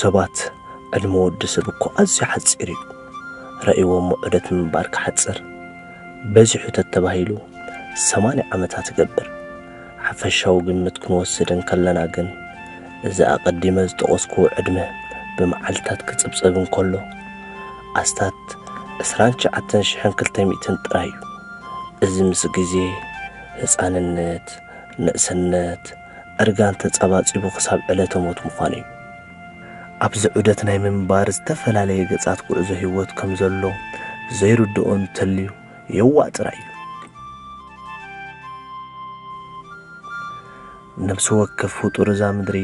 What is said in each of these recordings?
ሰባት ዕድመ ወዲ ሰብ እኮ ኣዝዩ ሓጺር እዩ። ረእይዎሞ ዑደት ምንባር ክሓጽር በዚሑ ተተባሂሉ ሰማንያ ዓመታት ይገብር። ሓፈሻዊ ግምት ክንወስድ እንከለና ግን፣ እዚ ኣቐዲመ ዝጠቐስኩዎ ዕድመ ብመዓልታት ክጽብጸብ እንከሎ፣ ኣስታት ዕስራን ትሽዓተን ሽሕን ክልተ ሚእትን ጥራይ እዩ። እዚ ምስ ግዜ፣ ህጻንነት፣ ንእስነት፣ እርጋን ተጸባጺቡ ክሳብ ዕለተ ሞት ምዃኑ እዩ። ኣብዚ ዑደት ናይ ምንባር ዝተፈላለየ ገጻት ጉዕዞ ህይወት ከም ዘሎ ዘይርድኦ እንተልዩ የዋእ ጥራይ እዩ። ነፍሲ ወከፍ ፍጡር እዛ ምድሪ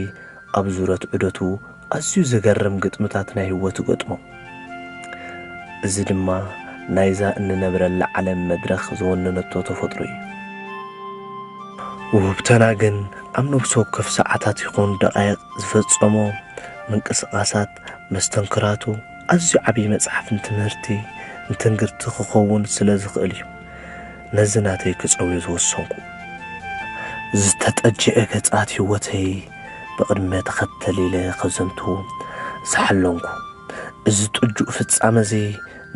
ኣብ ዙረት ዑደቱ ኣዝዩ ዘገርም ግጥምታት ናይ ህይወት ይገጥሞ። እዚ ድማ ናይዛ እንነብረላ ዓለም መድረኽ ዝወነነቶ ተፈጥሮ እዩ። ውህብተና ግን ኣብ ነፍሲ ወከፍ ሰዓታት ይኹን ደቓይቕ ዝፈጸሞ ምንቅስቓሳት መስተንክራቱ ኣዝዩ ዓብዪ መጽሓፍን ትምህርቲ ንትንግርቲ ክኸውን ስለ ዝኽእል እዩ ነዚ ናተይ ክጸውዮ ዝወሰንኩ። ዝተጠጅአ ገጻት ህይወተይ ብቕድመ ተኸተል ኢለ ከዘንቱ ዝሓለንኩ። እዚ ጥጁእ ፍጻመ እዚ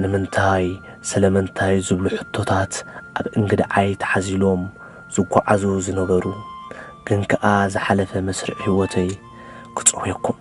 ንምንታይ፣ ስለምንታይ ዝብሉ ሕቶታት ኣብ እንግድዓይ ተሓዚሎም ዝጓዓዙ ዝነበሩ፣ ግን ከኣ ዝሓለፈ መስርዕ ህይወተይ ክጸውየኩም።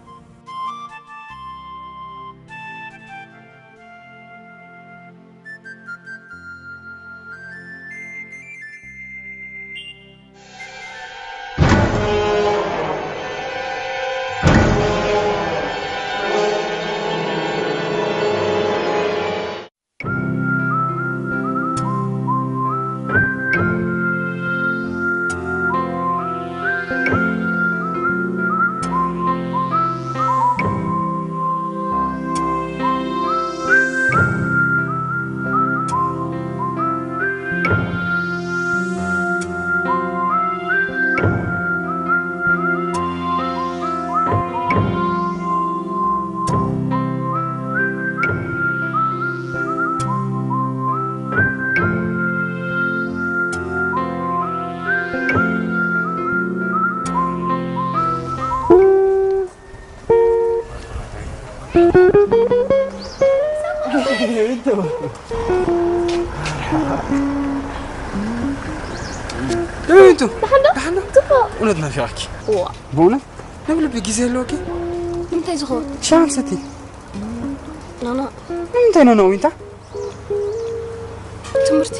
ደበይቱ ደሓን ዶ? ደሓን ዶ? ጽቡቕ። እውነት ናፊቓኪ። እዋ። ብእውነት? ነብልቢ ግዜ ኣለወኪ? ንምንታይ ዝኸውን? ሻሂ ሰቲ። ኖኖ። ንምንታይ ኖኖ ዊንታ? ትምህርቲ።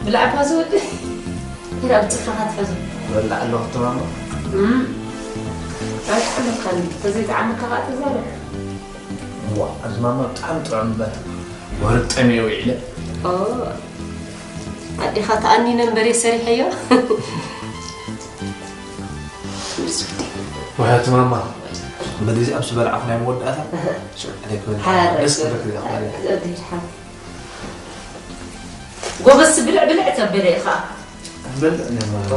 ብላዕ እኳ ዝወዲ። ኢራ ብጽፍራኻ ትፈዙ። በላዕ ኣለኹ ተማማ። እም። ኣይተዓመካኒ። ተዘይተዓመካ ኸዓ ተዛረብ። እዋ፣ ኣዝማማ ብጣዕሚ ጥዑም እምበር። ወርጠም እየ ውዒለ። ኦ። ኣዴኻ ተኣኒነ እምበር እየ ሰሪሐዮ። ወያት ማማ፣ በዚ ኣብዚ በላዕኹ ናይ መወዳእታ፣ ሽዑ ዕደይ ክበልዕ። ሓራይ ደስ ክብለክ ዲኻ ክበልዕ? ሓራይ። ጎበዝ ብልዕ ብልዕ ተበለ ኢኻ። በልዕ እኔ ማማ።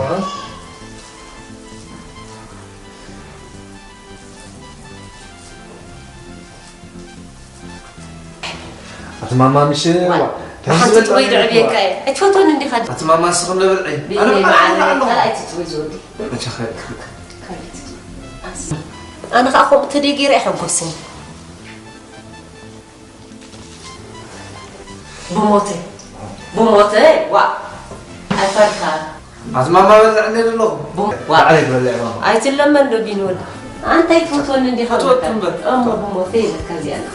ኣቲ ማማ ምሽ፣ ዋ፣ ዋ፣ ብሓንቲ ጥበይ ድዕብየካ እየ። ኣይትፈትወኒ እንዲኻ ድ-? ኣቲ ማማ ንስኺ እንዶ ብልዒ። ብኢደይ ኣነ ብዓል መዓረ ኣለኹ። ካልኣይቲ ጥበይ ዝወዲ። መቸኸ? ካልኣይቲ። ኣነ ኸዓ ከምኡ ተደይ ገይረ ኣይሐጎስን። ብሞተይ። ብሞተይ። ዋ። ኣይፈርካ። ኣቲ ማማ በልዕ እንደ ዘለኹ። ቡ-፣ ዋ። ባዕለይ ክበልዕ ማማ። ኣይትለመን ዶ ቢኒ ወዲ? ኣንታ ኣይትፈትወኒ እንዲኻ ትወቱ እምበር። እሞ ብሞተይ ኢለካ እዚኣ ኣለኻ።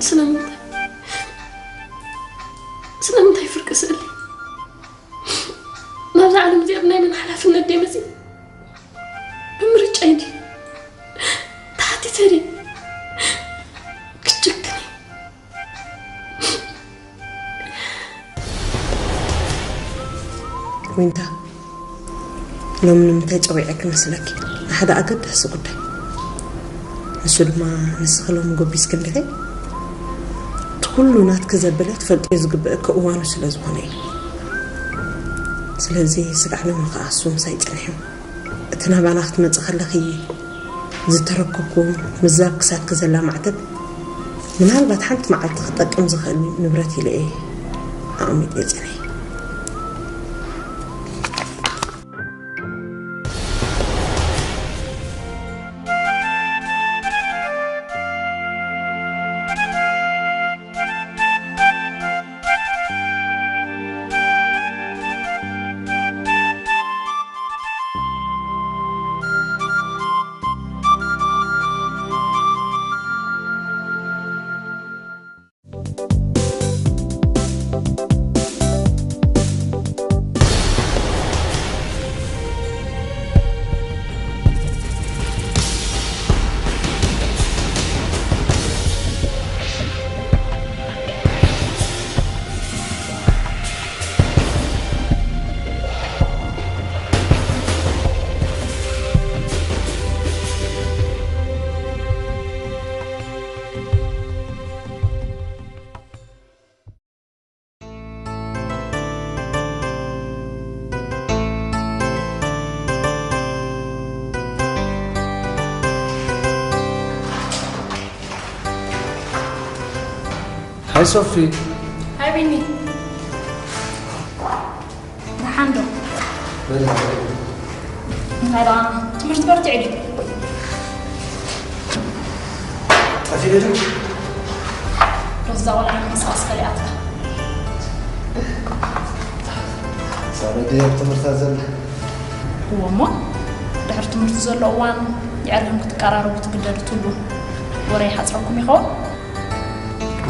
ስለምንታይ? ስለምንታይ ፍርቂ ስእሊ? ናብዛ ዓለም እዚኣ ብናይ መን ሓላፍነት ድየ መፂእ? ብምርጫይ ድዩ? ተሓቲተ ድየ? ክጭክን እየ። ዊንታ፣ ሎሚ ንምንታይ ጸዊዐኪ መስለኪ? ንሓደ ኣገዳሲ ጉዳይ። ንሱ ድማ ንስኺ ሎሚ ጎቢዝኪ እንዲኺ? እቲ ኩሉ ናትኪ ዘበለ ትፈልጥዮ ዝግብእኪ እዋኑ ስለ ዝኾነ እዩ። ስለዚ ስጋዕ ሎሚ ከኣ እሱ ምሳይ ጸኒሑ። እቲ ናባና ክትመጺ ከለኺ ዝተረከብኩ ምዛብ ክሳድኪ ዘላ ማዕተብ ምናልባት ሓንቲ መዓልቲ ክጠቅም ዝኽእል ንብረት ኢለ እየ ኣቐሚጠ ጸኒሐ። ሃይ ሶፊ። ሃይ ቢኒ። ደሓን ዶ? በላ። እንታይ ደኣ ትምህርቲ በርቲዑ ድዩ? ጠፊኡ ድዩ? ሮዛ ቆልዓ ምንቅስቓስ ከሊኣትካ። ሳለ ድያ ኣብ ትምህርታ ዘላ? እዎ እሞ፣ ድሕሪ ትምህርቲ ዘሎ እዋን የዕርኽን ክትቀራረቡ ትግደዱ ትህሉ። ወረ ይሓጽረኩም ይኸውን?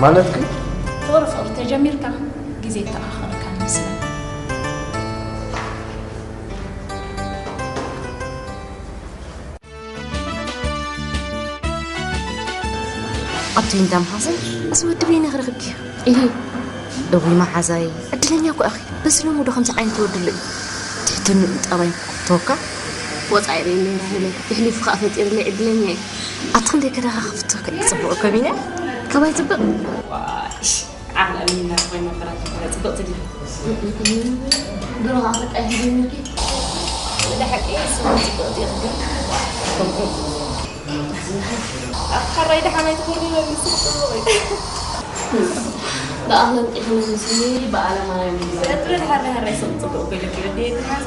ማለት ግን? ፍቕሪ ፍቕሪ ተጀሚርካ ግዜ ይተኣኻኸረካ ይመስለኒ። ኣቲ ዊንታ መሓዘይ፣ እዚ ወዲ በይነ ክረኽብኪ እዩ። ኢሂ፣ እውይ መሓዛይ፣ ዕድለኛ እኮ ኢኺ። በዚ ሎሚ ዶ ከምዚ ዓይነት ወዲ ኣሎ እዩ? ትሕትንኡ ጠባይ ተወካ? ወፃኢ ርእየለይ ራሄለይ፣ የሕሊፉ ከዓ ፈጢሩለይ፣ ዕድለኛ እየ። ኣቲ ክንደይ ከዳኻ ክፍቶ ከ ፅቡቅ እኮ ቢንያ። ካባይ ፅብቅ? ዋሽ፣ ዓቕሊ ኣሚንና ዝኾይኑ መፈራት ዝኾነ ፅብቅ ትድሊ። ድሮ ከዓ በቃ ይሄ ጀሚርኪ። ወደ ሓቂ እሱ ፅብቅ ድዩ ግን? ኣብ ሓራይ ደሓናይ ትኾኒ ይበል ንሱ ክፅብቅ እዩ። ብኣኽለን ጢሕነ ምስኒ ብኣለማውያን ይግበር። ቀጥሪ ሓራይ ሓራይ ስቕ ፅብቅ እኮ ኢለኪ ወዲ የድሓዘ።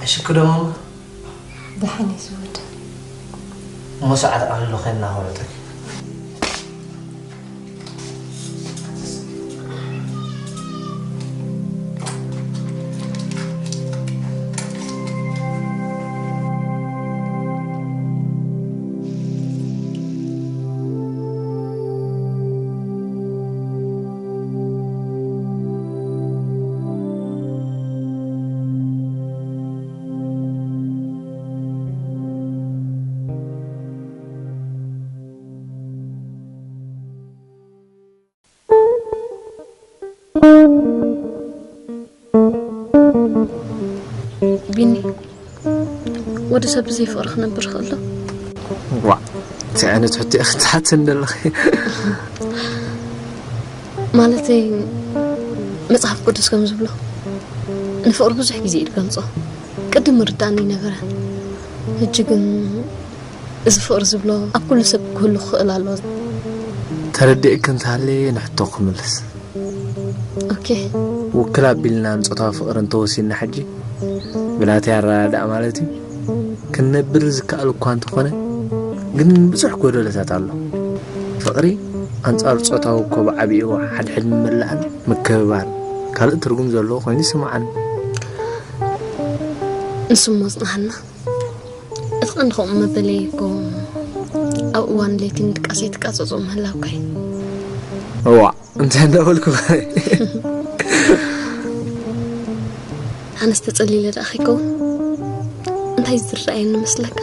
ዕሽክ ዶ ማማ? ደሓን እየ ዝወድ። እሞ ሰዓት ኣቕልሎ ከይና ክወጠኪ። ቢኒ፣ ወዲ ሰብ ብዘይ ፍቕሪ ክነብር ይኽእል ዶ? ዋእ፣ እንታይ ዓይነት ሕቶ ኢኺ ትሓትኒ ዘለኺ? ማለተይ፣ መጽሓፍ ቅዱስ ከም ዝብሎ፣ ንፍቕሪ ብዙሕ ግዜ እዩ ዝገልጾ። ቅድም ምርዳእኒ ኣይነበረን። ሕጂ ግን፣ እዚ ፍቕሪ ዝብሎ ኣብ ኩሉ ሰብ ክህሉ ክኽእል ኣለዎ። ተረዲእኪ እንተሃለየ ንሕቶ ክምልስ። ኦኬ። ውክል ኣቢልና ንጾታዊ ፍቕሪ እንተወሲድና ሕጂ፣ ብናተይ ኣረዳድኣ ማለት እዩ፣ ክንነብር ዝከኣል እኳ እንተኾነ፣ ግን ብዙሕ ጎደሎታት ኣሎ። ፍቕሪ ኣንጻር ጾታዊ እኮ ብዓቢኡ ሓድሕድ ምምላእን ምክብባር ካልእ ትርጉም ዘለዎ ኮይኑ ይስምዓኒ። ንሱ እሞ ጽናሓና። እቲ ቀንዲ ከምኡ መበለይ እኮ ኣብ እዋን ለይቲ ንድቃስ ዘይትቃጸጾ ምህላውካ እዩ። እዋ፣ እንታይ እንዳበልኩ? ኣነስ ተጸሊለ ደኣ ከይከውን እንታይ ዝረኣየኒ መስለካ?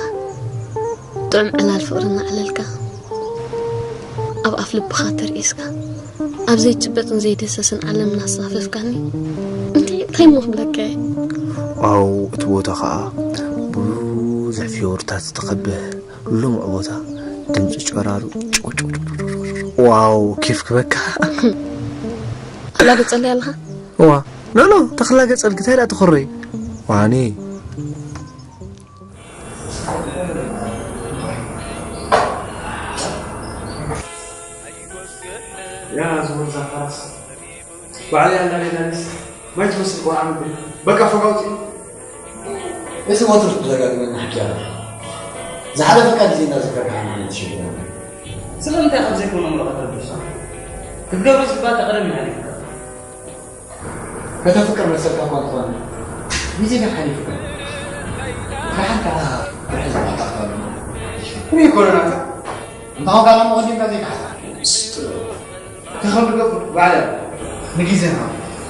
ጥዑም ዕላል ፍቕሪ እናዕለልካ፣ ኣብ ኣፍ ልብኻ ተርኢስካ፣ ኣብ ዘይጭበጥን ዘይደሰስን ዓለም እናሳፈፍካኒ፣ እንዲ እንታይ እሞ ክብለካ እየ? ዋው፣ እቲ ቦታ ኸኣ ብብዙሕ ፊዮርታት ዝተኸበ ልሙዕ ቦታ፣ ድምፂ ጨራሩ ጭው ጭው ጭው ጭው ጭው። ዋው፣ ኬፍ ክበካ። ትላገጸለይ ኣለኻ? ዋ፣ ኖ ኖ፣ ተኽላገጸልኪ እንታይ ደኣ ትኹረይ? ዋኒ። ያ ዝወዛ ፈረስ ባዕለይ ኣላ ሜዳሊስት ማይ ትመስል ቆልዓ ምብል በቃ ፎቅ ኣውፅኢ። እዚ ወትሩ ትደጋግመና ሕጂ ኣላ። ዝሓለፈካ ግዜ እናዘከርካ ሓና ዓይነት ሽግር ኣላ። ስለምንታይ ካብ ዘይኮነ ምርቓ ተረድሳ ክትገብሮ ዝግባእ ቀደም ይሃሊካ። ከተፍቅር መሰልካ እኳ እንተኾነ ግዜ ግን ሓሊፉካ። ደሓን ከዓ ብርሒ ዝበቕዓካ ኣሎ። ከመይ ይኮነ ናታ? እንተ ኸም ጋላ መቐዲምካ ዘይከሓሳ። ስትሮ። ተኸም ድገፉ ባዕለ ንግዜና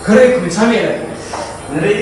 ክርእይኩም ሳሜራ ንርኢ።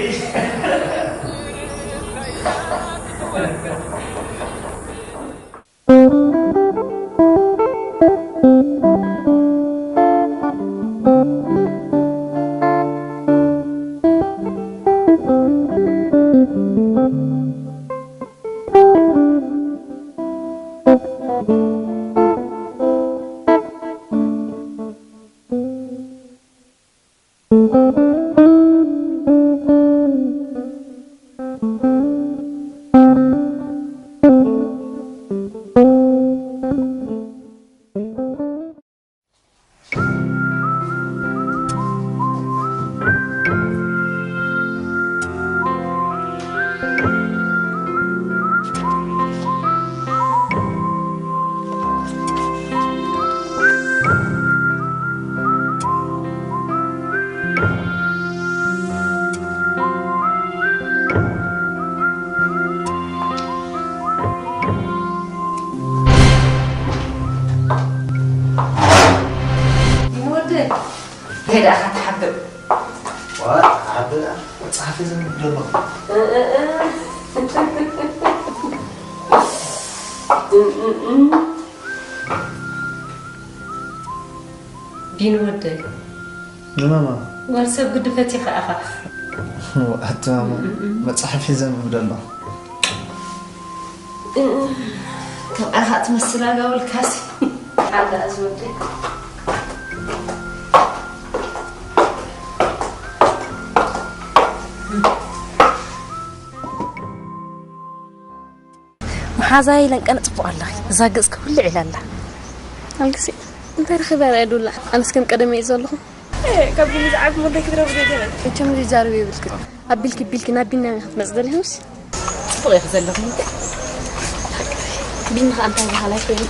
ይወደይ እንታይ ደኣ ትሓብእ? ዋት ሓብላ ጸሓፊ ዘንብብ ደሎ። ቢኒ ወደይ ንማማ ጓል ሰብ ግዲ ፈቲኻ ኢኻ። ኣቲ ማማ መጽሓፊ ዘንብብ ደሎ። ከም ኣኻ ትመስል ኣጋውልካሲ። ሓዳ እዚ ወደይ መሓዛይ ለንቀነ ጽቡቕ ኣለኺ። እዛ ገጽኪ ውልዕ ኢላ ኣላ። ኣልግሲ እንታይ ረኺበ ርኣይ ዱላ? ኣነስ ከም ቀደመ እየ ዘለኹ። ካብ ቢኒ ዝዓቢ ወደይ ክትረኽቢ ገለ። መቸም ዘይዛረብ የብልክን። ኣቢልኪ ቢልኪ ናብ ቢና ክትመጽእ ደሊኽምስ? ጽቡቕ ኢኺ ዘለኹ። ቢኒ ኸኣ እንታይ በሃላይ ኮይኑ?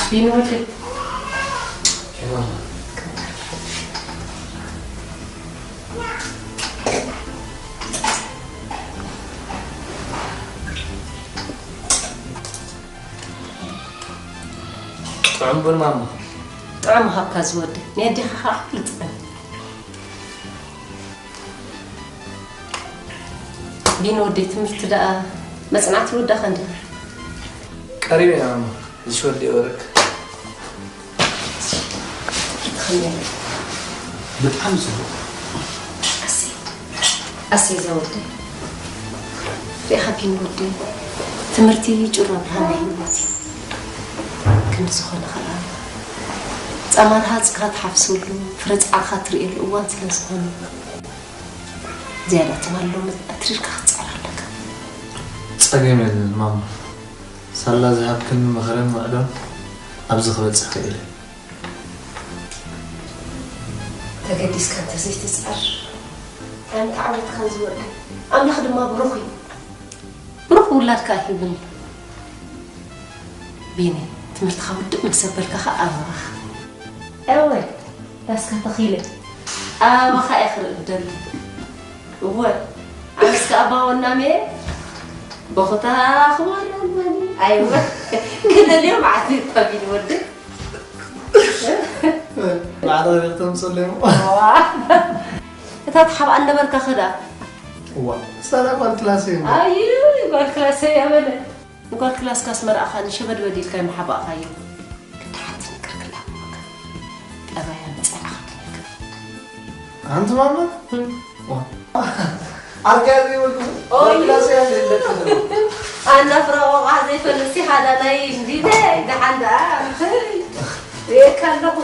ቢኒ ወደይ ጥዑም ቡን ማማ። ጥዑም ሃብካ ዝወደ ናይ ኣዴኻ ከዓ ኩሉ ጥዑም። ቢኒ ወደይ ትምህርቲ ደኣ መጽናዕቲ ወዳኻ እንዲኻ? ቀሪበ ኢና እሞ ዝሽ ወዲ ወረክ። ብጣዕሚ ጽቡቅ። ኣሰይ ኣሰይ ዘወደይ ሪኢኻ ቢኒ ወደይ ትምህርቲ ጭሮ ብርሃን ናይ ህይወት እዩ። ክንዲ ዝኾነ ኸዓ ጻማ ረሃጽካ ትሓፍሰሉ ፍረ ጻዕርኻ ትርእየሉ እዋን ስለ ዝኾነ ዝያዳ ትማሊ ሎሚ ኣትሪርካ ክትጽዕር ኣለካ። ጸገም የለን ማማ። ሳላ ዝሃብክኒ ምኽርን ምዕዶን ኣብዚ ክበጽሕ ክኢለ። ተገዲስካ እንተዘይትጽዕር ኣይምተዓወትካን ዝወደይ። ኣምላኽ ድማ ብሩኽ እዩ። ብሩኽ ውላድካ ሂቡኒ። ቢኒ ትምህርትኻ ውድእ ምስ ኣበልካ ኸኣ ኣበባኻ። እወ ዳስካ ተኺለ ኣበባኻ እየ ክርኢ እደሊ። እወ ኣነስ ከኣ ኣባ ወናሜ ቦኽታ ክበሃል ኣለኒ። ኣይወ ክደልዮ መዓት እዩ ቢኒ ወደይ። ባዕልኻ ሪኢኺ ተምፅእለይ እሞ። እታ ትሓብኣ ነበርካ ኸዳ። እዋ ሳላ ጓል ክላሰይ እሞ። ኣዩ ጓል ክላሰይ እያ በለ። ንጓል ክላስካስ መርኣኻኒ ሸበድበድ ኢልካ ምሓባእኻዮ። ክንዲ ሓንቲ ነገር ክላበወካ። ጠባያ ምፅላእኻ ትነግር። ኣንቲ ማማ? ዋ። ዓርካ ዘይብልኩም ኦይ። ጓል ክላሰይ እያ ዘይብለካ ዘለኹ። ኣና ፍረ ቆቋ ዘይፈልጥ ሲ ሃዳናይ እንዲነ ደሓን ደኣ። ርእየካ ኣለኹ።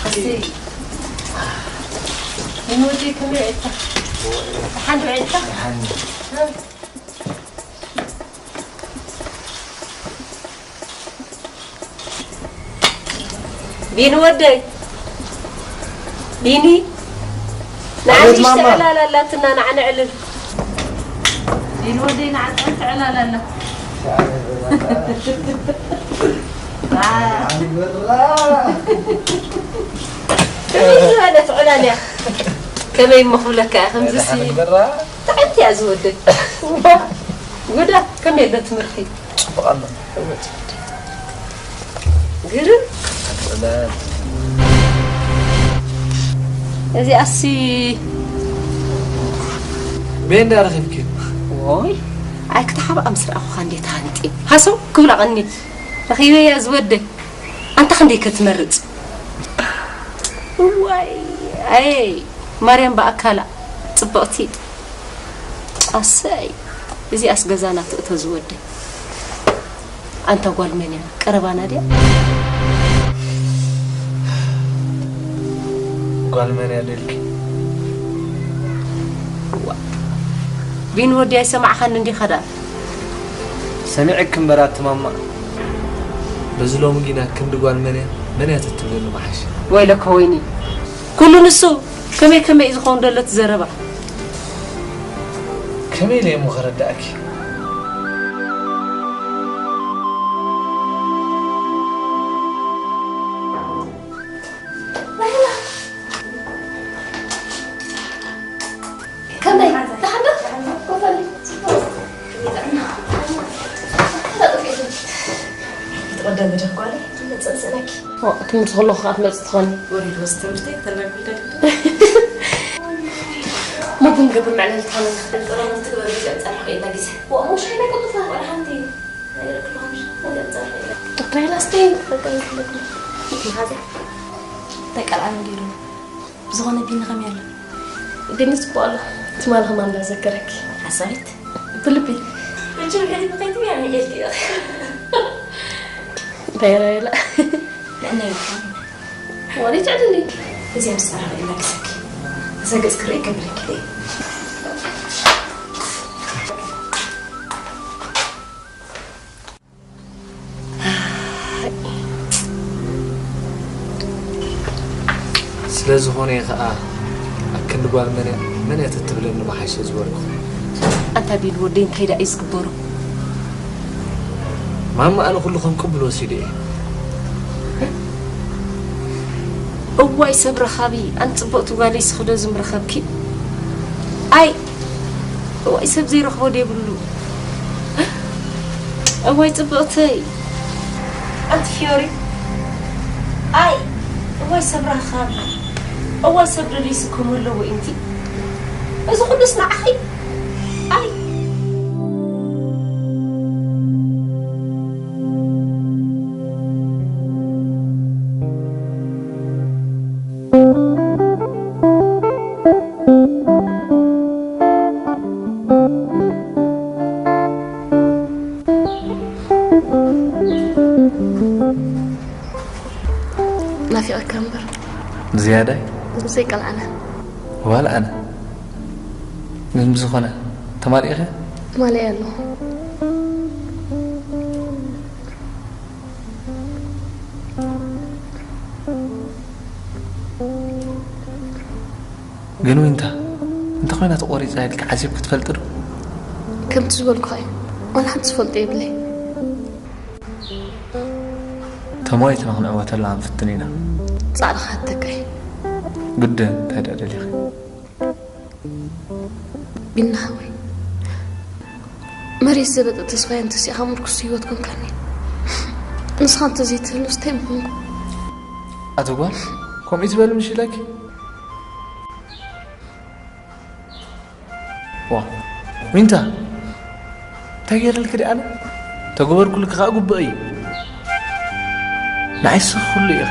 ወደይ። ንወደይ ከመይ ዕልታ? ደሓን ዶ ዕልታ? ቢኒ ወደይ ቢኒ ንዓንሽ ትዕላል ኣላትና ንዓነ ዕልል ቢኒ ወደይ ንዓንሽ ትዕላል ኣላ ከመይ ዝበለት ዕላል እያ ከመይ እሞ ክብለካ እየ ከምዚ ሲ ጥዕምቲ እያ ዝወደይ ጉዳ ከመይ ኣሎ ትምህርቲ ጽቡቕ ኣሎ ግርም እዚኣሲ ቤንዳ ረኺብኪ ወይ ኣይ ክትሓብኣ ምስ ረኣኹኻ እንዴት ሃንጢ ሃሰው ክብላ ቐኒ ረኺበያ ዝወደይ ኣንታ ክንደይ ከትመርጽ እዋይ ኣይ ማርያም ብኣካላ ጽብቕቲ ኣሰይ እዚኣስ ገዛና ትእቶ ዝወደይ ኣንታ ጓል መን እያ ቀረባና ድያ ጓል መን እያ ደልኪ ቢን ወዲ ኣይሰማዕኻን እንዲኻ ዳ ሰሚዐክ እምበር ኣትማማ በዚ ሎሚ ጊና ክንዲ ጓል መን እያ መን እያ ተትብለሉ መሓሽ ወይለከ ወይኒ ኩሉ ንሱ ከመይ ከመይ እዩ ዝኸውን ዘሎ እቲ ዘረባ ከመይ ኢለ እሞ ከረዳእኪ ከመይ ደሓን ዶ ኮፈሊ ትቐደሚ ዶ ጓለይ? መጸንሰናኪ። ትምህርቲ ከለኹ ከዓ ትመጽእ ትኾኒ። ወሪድዎስ ትምህርቲ ተናግሪ ደሊኹ። ሞጉን ገብር መዕለል ትኾነና። ጥረ ምስትግበር ግዜ ጸንሖ የላ ግዜ። ወ፣ ሙሽ ከይዳ ቅልጡፋ። ወላ ሓንቲ። ራይላ ስተይ መሓዛ ተቀልዓኒ ገይሩ ብዝኾነ ቢኒ ከመይ ኣሎ? ቢኒ ጽቡቕ ኣሎ። ትማሊ ከማን እንዳዘከረኪ ሓሳዊት ብልቢ ሕጂ ገዲፍኺ ትብያ ሚኤልቲ ኢኺ። እንታይ ራይላ? ንዕና ይብሉ። ወሪድ ዕድሊ። እዚኣ ምስ ሰራቂ ኢላ ክሰኪ። እዛ ገጽ ክርኢ ከብለኪ። ስለ ዝኾነ እየ ኸኣ ኣብ ክንዲ ጓል መን እያ፣ መን እያ ተትብለኒ ምሓሸ ዝበልኩ። ኣንታ ቢል ወደይ እንታይ ደኣ እዩ ዝግበሮ? ማማ ኣነ ኩሉ ከም ቅቡል ወሲደ እየ። እዋይ ሰብ ረኻቢ፣ ኣን ጽብቕቲ ጓለይ ስኽዶ ዝምረኸብኪ። ኣይ እዋይ ሰብ ዘይረኽቦ ደይብሉ። እዋይ ጽብቕተይ ኣንቲ ፊዮሪ። ኣይ እዋይ ሰብ ረኻቢ፣ እዋይ ሰብ ደልዩ ስከም ኣለዎ ኢንቲ። እዚ ኩሉስ ንዓኺ። ኣይ ናፊቐካ እምበር። ዝያዳይ? ዘይቀልዓና። ዋላ ኣነ። ግን ብዝኾነ፣ ተማሊእኸ? ተማሊኤ ኣለኹ። ግን ዊንታ፣ እንተኾይና ተቖሪጻ ኢልካ ሓሲብኪ ትፈልጢ ዶ? ከምቲ ዝበልኩኻ እዩ። ዋላ ሓንቲ ዝፈልጦ የብለይ። ተማዊትና ክንዕወተላ ክንፍትን ኢና። ጻዕሪ ክሓተካ እዩ። ግድን፣ እንታይ ደኣ ደሊኺ? ቢኒ ሓወይ፣ መሬት ዘበጠ ተስፋይ እንተሲእኻ ምርኩስ ህይወት ኮንካኒ። ንስኻ እንተዘይትህሉስ እንታይ ምኾንኩ? ኣቲ ጓል፣ ከምኡ ትበሊ ምሽ ኢለኪ? ዋ፣ ዊንታ፣ እንታይ ገይረልኪ ደኣ ኣነ? ተገበርኩልኪ ከኣ ግቡእ እዩ። ንዓይ ንስኺ ኩሉ ኢኺ።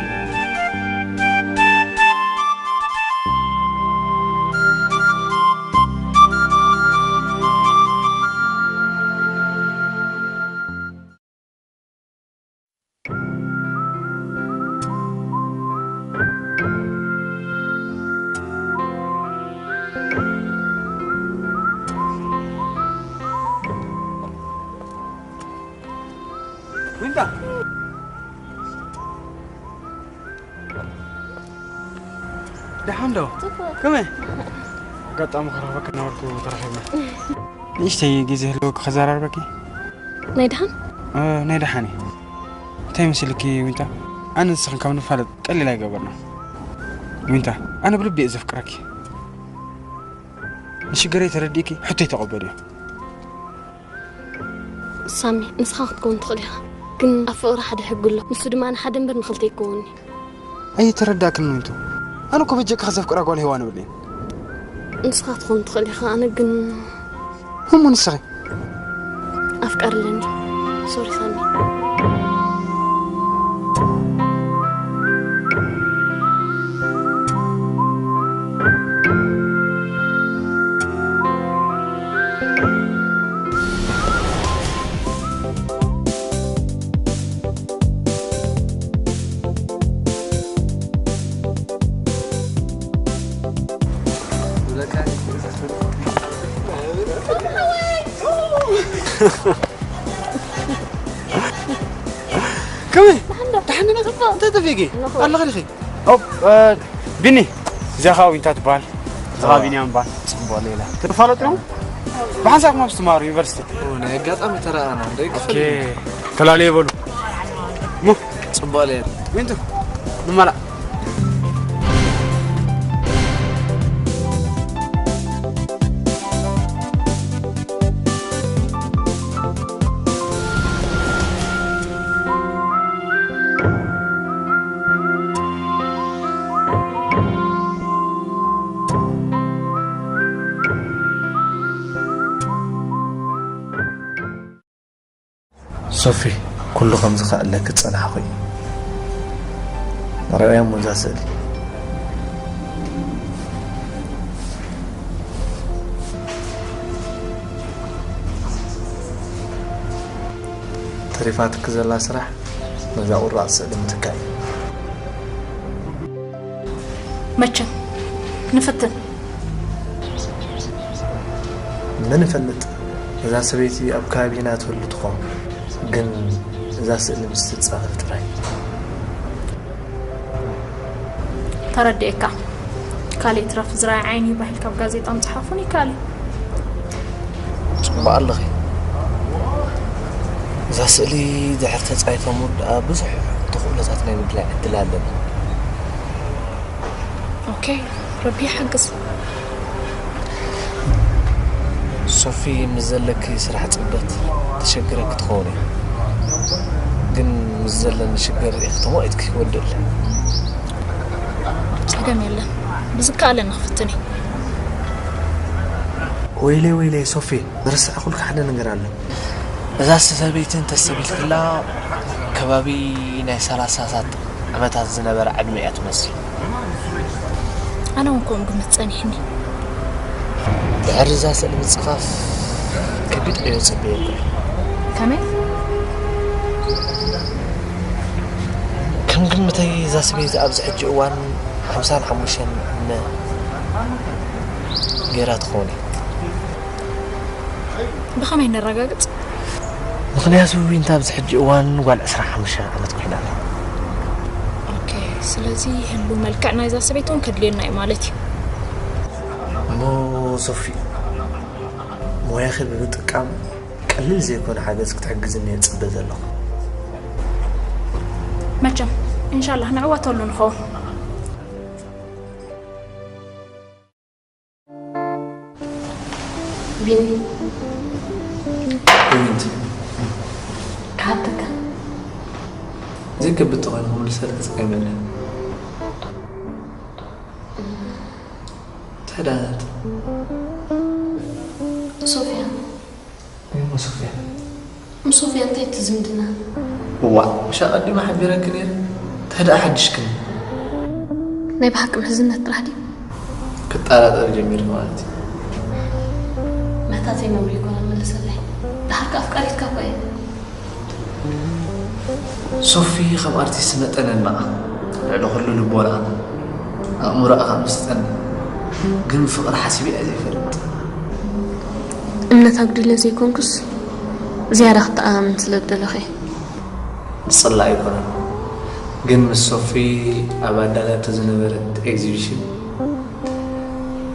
ዊንታ። ደሓን ዶ? ጽቡቕ። ከመይ? ኣጋጣሚ ክረኽበኪ እናበልኩ ተራኺብና። ንእሽተይ ግዜ ህልወኪ ከዘራርበኪ? ናይ ደሓን? እ፣ ናይ ደሓን እዩ። እንታይ መሲልኪ ዊንታ? ኣነ ንስኽን ካብ ንፋለጥ ቀሊል ኣይገበርና። ዊንታ፣ ኣነ ብልቢ እየ ዘፍቅረኪ። ንሽግረይ ተረዲእኪ ሕቶይ ተቐበልዮ። ሳሚ፣ ንስኻ ክትከውን ትኽእል ኢኻ፣ ግን ኣብ ፍቕሪ ሓደ ሕጊ ኣሎ። ንሱ ድማ ንሓደ እምበር ንኽልተ ኣይከውንን እዩ። ኣይተረዳእክን ዊንቱ። ኣነ እኮ በጀካ ዘፍቅራ ጓል ሄዋን የብለይን። ንስኻ ክትኸውን ትኽእል ኢኻ፣ ኣነ ግን እሞ ንስኺ? ኣፍቃሪ ኣለኒ። ሶሪ ሳሚ። ከመይ? ደሓን ዶ? ደሓን ዲና? ጽቡቕ። እንታይ ጠፊእኪ? ንኹን። ኣለኺ ዲኺ? ኦ፣ እ፣ ቢኒ፣ እዚኣ ኸዓ ዊንታ ትበሃል። እዚ ኸዓ ቢንያም ይበሃል። ጽቡቕ ሌላ። ትፋለጡ ዲኹም? ብሓንሳብ ኢኹም ኣብዚ ትመሃሩ ዩኒቨርሲቲ? ኦ፣ ናይ ኣጋጣሚ ተረኣና። ደቂ ኦኬ። ፈልዩ። ተላለየ በሉ። ሙ። ጽቡቕ ሌላ። ዊንቱ፣ ንመላእ። ሶፊ፣ ኩሉ ከም ዝኸኣለኪ ዝጸናሕኹ እዩ። ርኣያ እሞ እዛ ስእሊ። ተሪፋትኪ ዘላ ስራሕ ነዛ ቁራጽ ስእሊ ምትካእ እዩ። መቸም ንፍትን። መን ይፈልጥ፣ እዛ ሰበይቲ ኣብ ከባቢና ትህሉ ትኸውን። ግን እዛ ስእሊ ምስ ትጻረፍ ጥራይ። ተረዲኤካ። ካልእ ይትረፍ ዝረኣየ ዓይኒ ባሂል ካብ ጋዜጣን ጽሓፉን ይከኣል እዩ። ጽቡቕ ኣለኺ። እዛ ስእሊ ድሕር ተጻይቶም ወድኣ ብዙሕ ተኽእሎታት ናይ ምድላይ ዕድል ኣለኒ። ኦኬ፣ ረቢ ይሓግዝ። ሶፊ፣ ምስ ዘለኪ ስራሕ ጽበት ተሸግረኪ ትኸውን እያ። ግን ምስ ዘለኒ ሽግር ሪኢኺ ተመቒጥኪ ወድል። ጸገም የለን፣ ብዝከኣለ ንኽፍትን እዩ። ወይለይ ወይለይ ሶፊ፣ ዝረሳዕኩልካ ሓደ ነገር ኣሎ። እዛ ሰበይቲ እንተስተቢልክላ ከባቢ ናይ ሰላሳታት ዓመታት ዝነበረ ዕድመ እያ ትመስል። ኣነ እውን ከምኡ ግምት ጸኒሕኒ። ድሕሪ እዛ ስእሊ ምጽፋፍ ከቢድ ዕዮ ጽበየኪ። ከመይ? ከም ግምተይ እዛ ሰበይቲ ኣብዚ ሕጂ እዋን ሓምሳን ሓሙሽተን ዕድመ ገይራ ትኸውን እያ። ብኸመይ ነረጋግጽ? ምኽንያቱ ዊንታ ኣብዚ ሕጂ እዋን ጓል ዕስራን ሓሙሽተን ዓመት ኮይና ኣላ። ኦኬ፣ ስለዚ ህሉ መልክዕ ናይዛ ሰበይቲ እውን ከድልየና እዩ ማለት እዩ። እሞ ሶፊ፣ ሞያኺ ብምጥቃም ቀሊል ዘይኮነ ሓገዝ ክትሕግዝኒ እየ ዝጽበ ዘለኹ። መቸም ኢንሻላህ ንዕወተሉ ንኸውን። ቢኒ ኮሜንት ክሓተካ ዘይከብድ ተኾይኑ ክምልሰልካ ጸገም የለን። እንታይ ደኣ ናት? ሶፊያ እሞ ሶፊያ ምስ ሶፊያ እንታይ እቲ ዝምድና? እዋ፣ ምሽ ኣቐዲመ ሓቢረኪ ነይረ። እንታይ ደኣ ሓድሽክኒ? ናይ ብሓቂ ምሕዝነት ጥራሕ ድዩ? ክጠራጠር ጀሚረ ማለት እዩ። መሕታተይ ነውሪ ኣይኮነን፣ መልሰለይ። ደሓር ከኣ ኣፍቃሪትካ እኮ እየ። ሶፊ ከም ኣርቲስት መጠነና ልዕሊ ኩሉ ልቦና ኣእምሮኣ ከም ዝስጠኒ ግን ብፍቕሪ ሓሲበ እየ ዘይፈልጥ። እምነት ኣጉዲለ ዘይኮንኩስ ዝያዳ ክተኣማመን ስለ ዝደለኹ እየ። ዝጽላእ ኣይኮነን ግን ምስ ሶፊ ኣብ ኣዳላቶ ዝነበረት ኤግዚቢሽን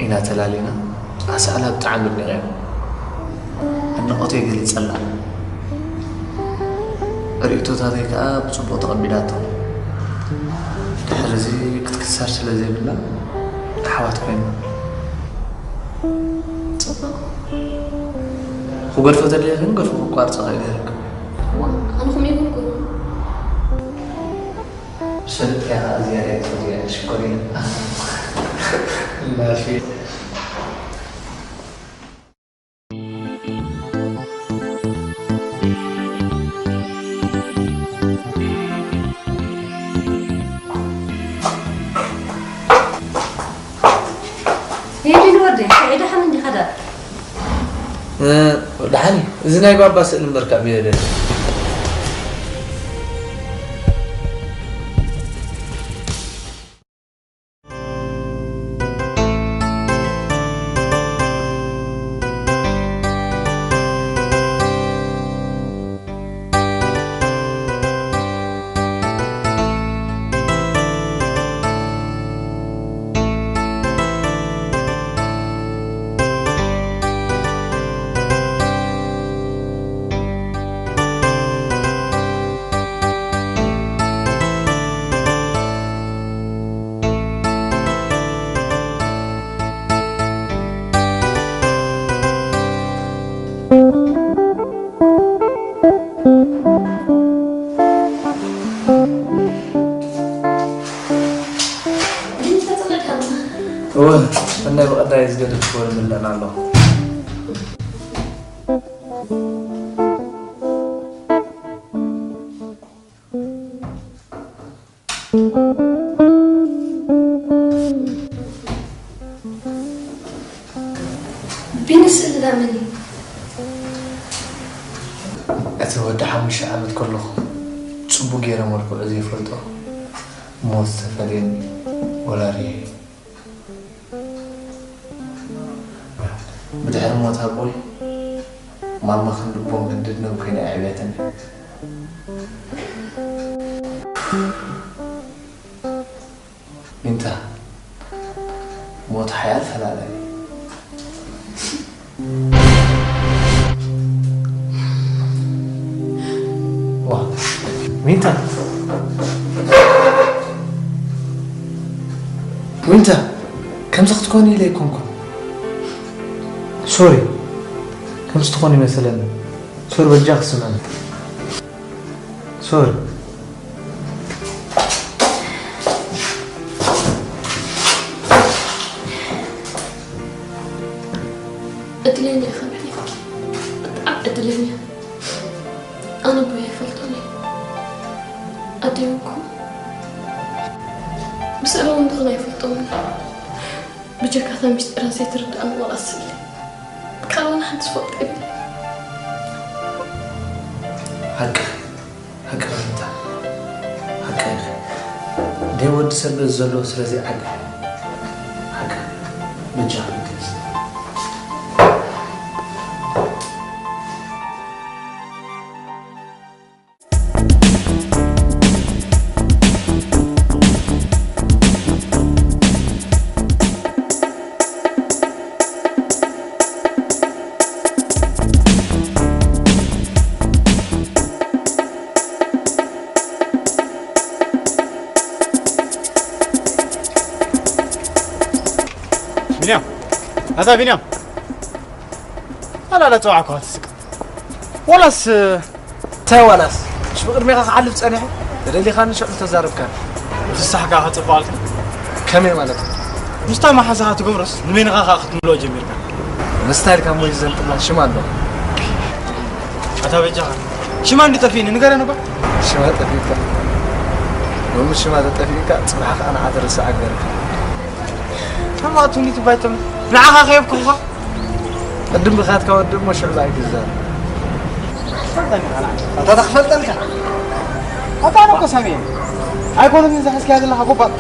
ኢና ተላሊና። ኣስኣላ ብጣዕሚ ኣድኒቐያ። ኣድናቖተይ ገሊጸላ። ርእይቶታተይ ከኣ ብጽቡቕ ተቐቢላቶ። ድሕሪ እዚ ክትክሰር ስለ ዘይብላ ኣሕዋት ኮይና። ጽቡቕ። ክገድፎ ተደልየ ግን ገድፎ ክቋርጾ ክእል ነይርክ። እዋ፣ ኣነ ከምኡ ይብልኩ። ሰለጥያ ዝያዳ ትፈትያ ሽኮሪና። እናፊ ሄድን ወደይ፣ ሰዒዳ ሓመን ዲኻ ደኣ? ደሓን እዩ። እዚ ናይ ባባ ስእሊ እምበር ካብ የለን። እወ፣ እናይ ብቐዳይ ዝገደፍክዎ ንምለና ኣለኹ። እቲ ወዲ ሓሙሽተ ዓመት ከለኹ ጽቡቕ ገይረ መልክዑ ዘይፈልጦ ሞት ዝተፈልየኒ ወላዲ እየ። ብድሕሪ ሞት ኣቦይ ማማ ክንዲ ቦምብ ድድነብ ኮይና ኣዕብያትኒ። ሚንታ ሞት ሓያል ፈላላይ። ዋ ሚንታ፣ ሚንታ፣ ከምዚ ክትኮኒ ኢለ ኣይኮንኩን። ሶሪ፣ ከምዚ ትኾኒ መሰለኒ። ሶሪ፣ በጃ ክስምዐኒ። ሶሪ። እድለኛ ኢኻ ብሕልፊ። ብጣዕሚ እድለኛ። ኣነ ኣቦይ ኣይፈልጦን እየ። ኣደይ እውን ከምኡ። ብስእሊ እውን ድኽና ኣይፈልጦን እየ። ብጀካ እታ ሚስጢራ ዘይትርድኣኒ ዋላ ስእሊ። ካልእ ዋላ ሓንቲ ዝፈልጦ የብለይን። ሓቂ፣ ሓቂ ሚንታ፣ ሓቂ ኢኺ። ደይ ወዲ ሰብ በዚ ዘሎ ስለዚ ዓቢ ሓቂ። በጃኺ ሚንታ። ቢንያም፣ ኣታ ቢንያም፣ ኣላላ ጸዋዕኳ ትስቅ ወላስ እንታይ ዋላስ? እሺ ብቕድሜኻ ክሓልፍ ጸኒሑ ተደሊኻኒ ሽዑ ተዛረብካኒ። ንስኻ ከኣ ከጸብቓልካ። ከመይ ማለት? ምስታ መሓዛኻ ትገብሮስ ንበይንኻ ከኣ ክትምልኦ ጀሚርካ። ንስታ ኢልካ እሞ እዩ ዘንጥላ ሽማ ኣሎ። ኣታ በጃኻ ሽማ እንዲ ጠፊእኒ ንገረኒ እባ። ሽማ ጠፊእካ? ሎሚ ሽማ ተጠፊእካ ጽባሕ ከኣ ንዓ ትርስዓ ገርካ። ተማእቱኒ ትባይቶም ንዓኻ ከየብኩኻ። ቅድም ብኻትካ ወዲ እሞ ሽዑ ብኣይ ክዛረብ። ኣታ ዳ ክፈልጠልካ። ኣታ ኣነ እኮ ሳሚ እየ። ኣይኮነትን እዛ ሒዝካያ ዘለኻ ጎባጥ።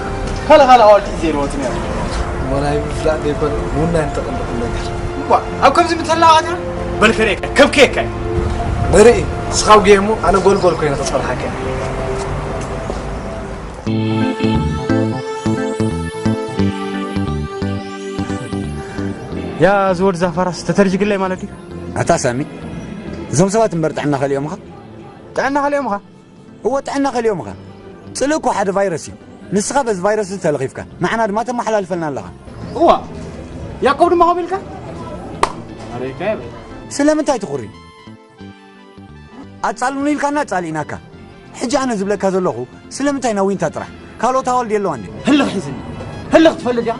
ካልእ ካልእ ኣዋልድ ሒዘ ኢልዎ ጽኒሐ። እሞ ናይ ምፍላጥ ዘይኮነ ምውናን ተቐምጥ ነገር። እባ ኣብ ከምዚ ምተላዋጥያ በል ከርእየካ ከብክየካ እየ። ንርኢ እስኻ ውግየ እሞ ኣነ ጎልጎል ኮይነ ክጸርሓካ እየ። ያ ዝወድ ዛፋራስ ተተርጅግለይ ማለት እዩ። ኣታ ሳሚ እዞም ሰባት እምበር ጥዕና ከሊኦምኻ። ጥዕና ከሊኦምኻ። እወ ጥዕና ከሊኦምኻ። ጽልእ እኮ ሓደ ቫይረስ እዩ። ንስኻ በዚ ቫይረስ እዚ ተለኺፍካ ንዓና ድማ ተመሓላልፈልና ኣለኻ። እዋ ያዕቆብ ድማ ከምኡ ኢልካ ኣረይካ ይበል። ስለምንታይ ትኹሪ? ኣጻልኑ ኢልካና ኣጻሊእናካ። ሕጂ ኣነ ዝብለካ ዘለኹ ስለምንታይ ናብ ዊንታ ጥራሕ ካልኦት ኣዋልድ የለዋን ድየን? ህልኽ ሒዝኒ። ህልኽ ትፈልጥ ዲኻ?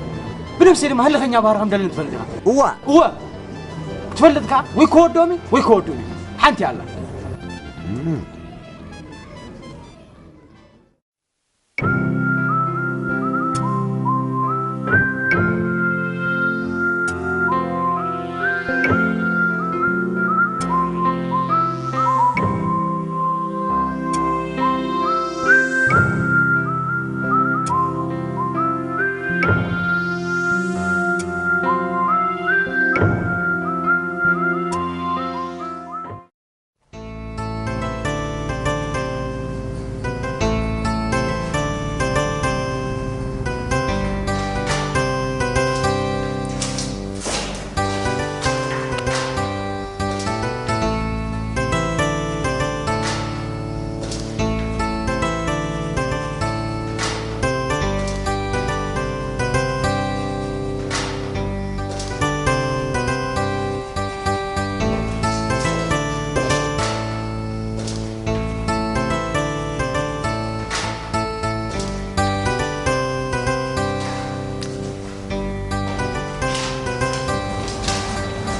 ብነብሰይ ድማ ህልኸኛ ባህሪ ከም ደለኒ ትፈልጥ ዲኻ? እዋ። እወ። ትፈልጥ ከኣ ወይ ከወዶም እዩ ወይ ከወዶም እዩ። ሓንቲ ኣላ።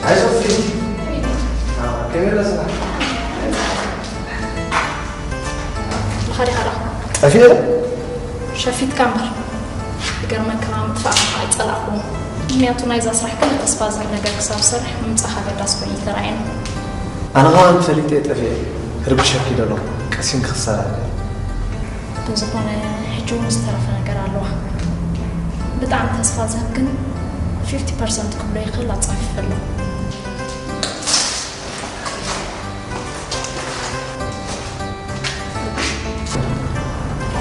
ኣይዞህ ፍሪቲ። ከመይ ኣሎ ስራሕ? ብኸዲኻ ዶ? ጠፊኤ ዶ? ሸፊትካ እምበር። ይገርመካ ምጥፋእካ ኣይጸላእኩዎን። ምኽንያቱ ናይዛ ስራሕ ገለ ተስፋ ዝህብ ነገር ክሳብ ዝሰርሕ ምምጻእካ ኣገዳሲ ኮይኑ ኣይተራእየንን። ኣነ ኸኣ ፈሊጠ ጠፊኤ። ክርብሸኪ ዶ ኣለኹ? ቀሲን ክኽሰራ። ብዝኾነ ሕጂ እውን ዝተረፈ ነገር ኣለዋ። ብጣዕሚ ተስፋ ዝህብ ግን ፊፍቲ ፐርሰንት ክብሎ ይኽእል ኣጻፊፈ ኣለኹ።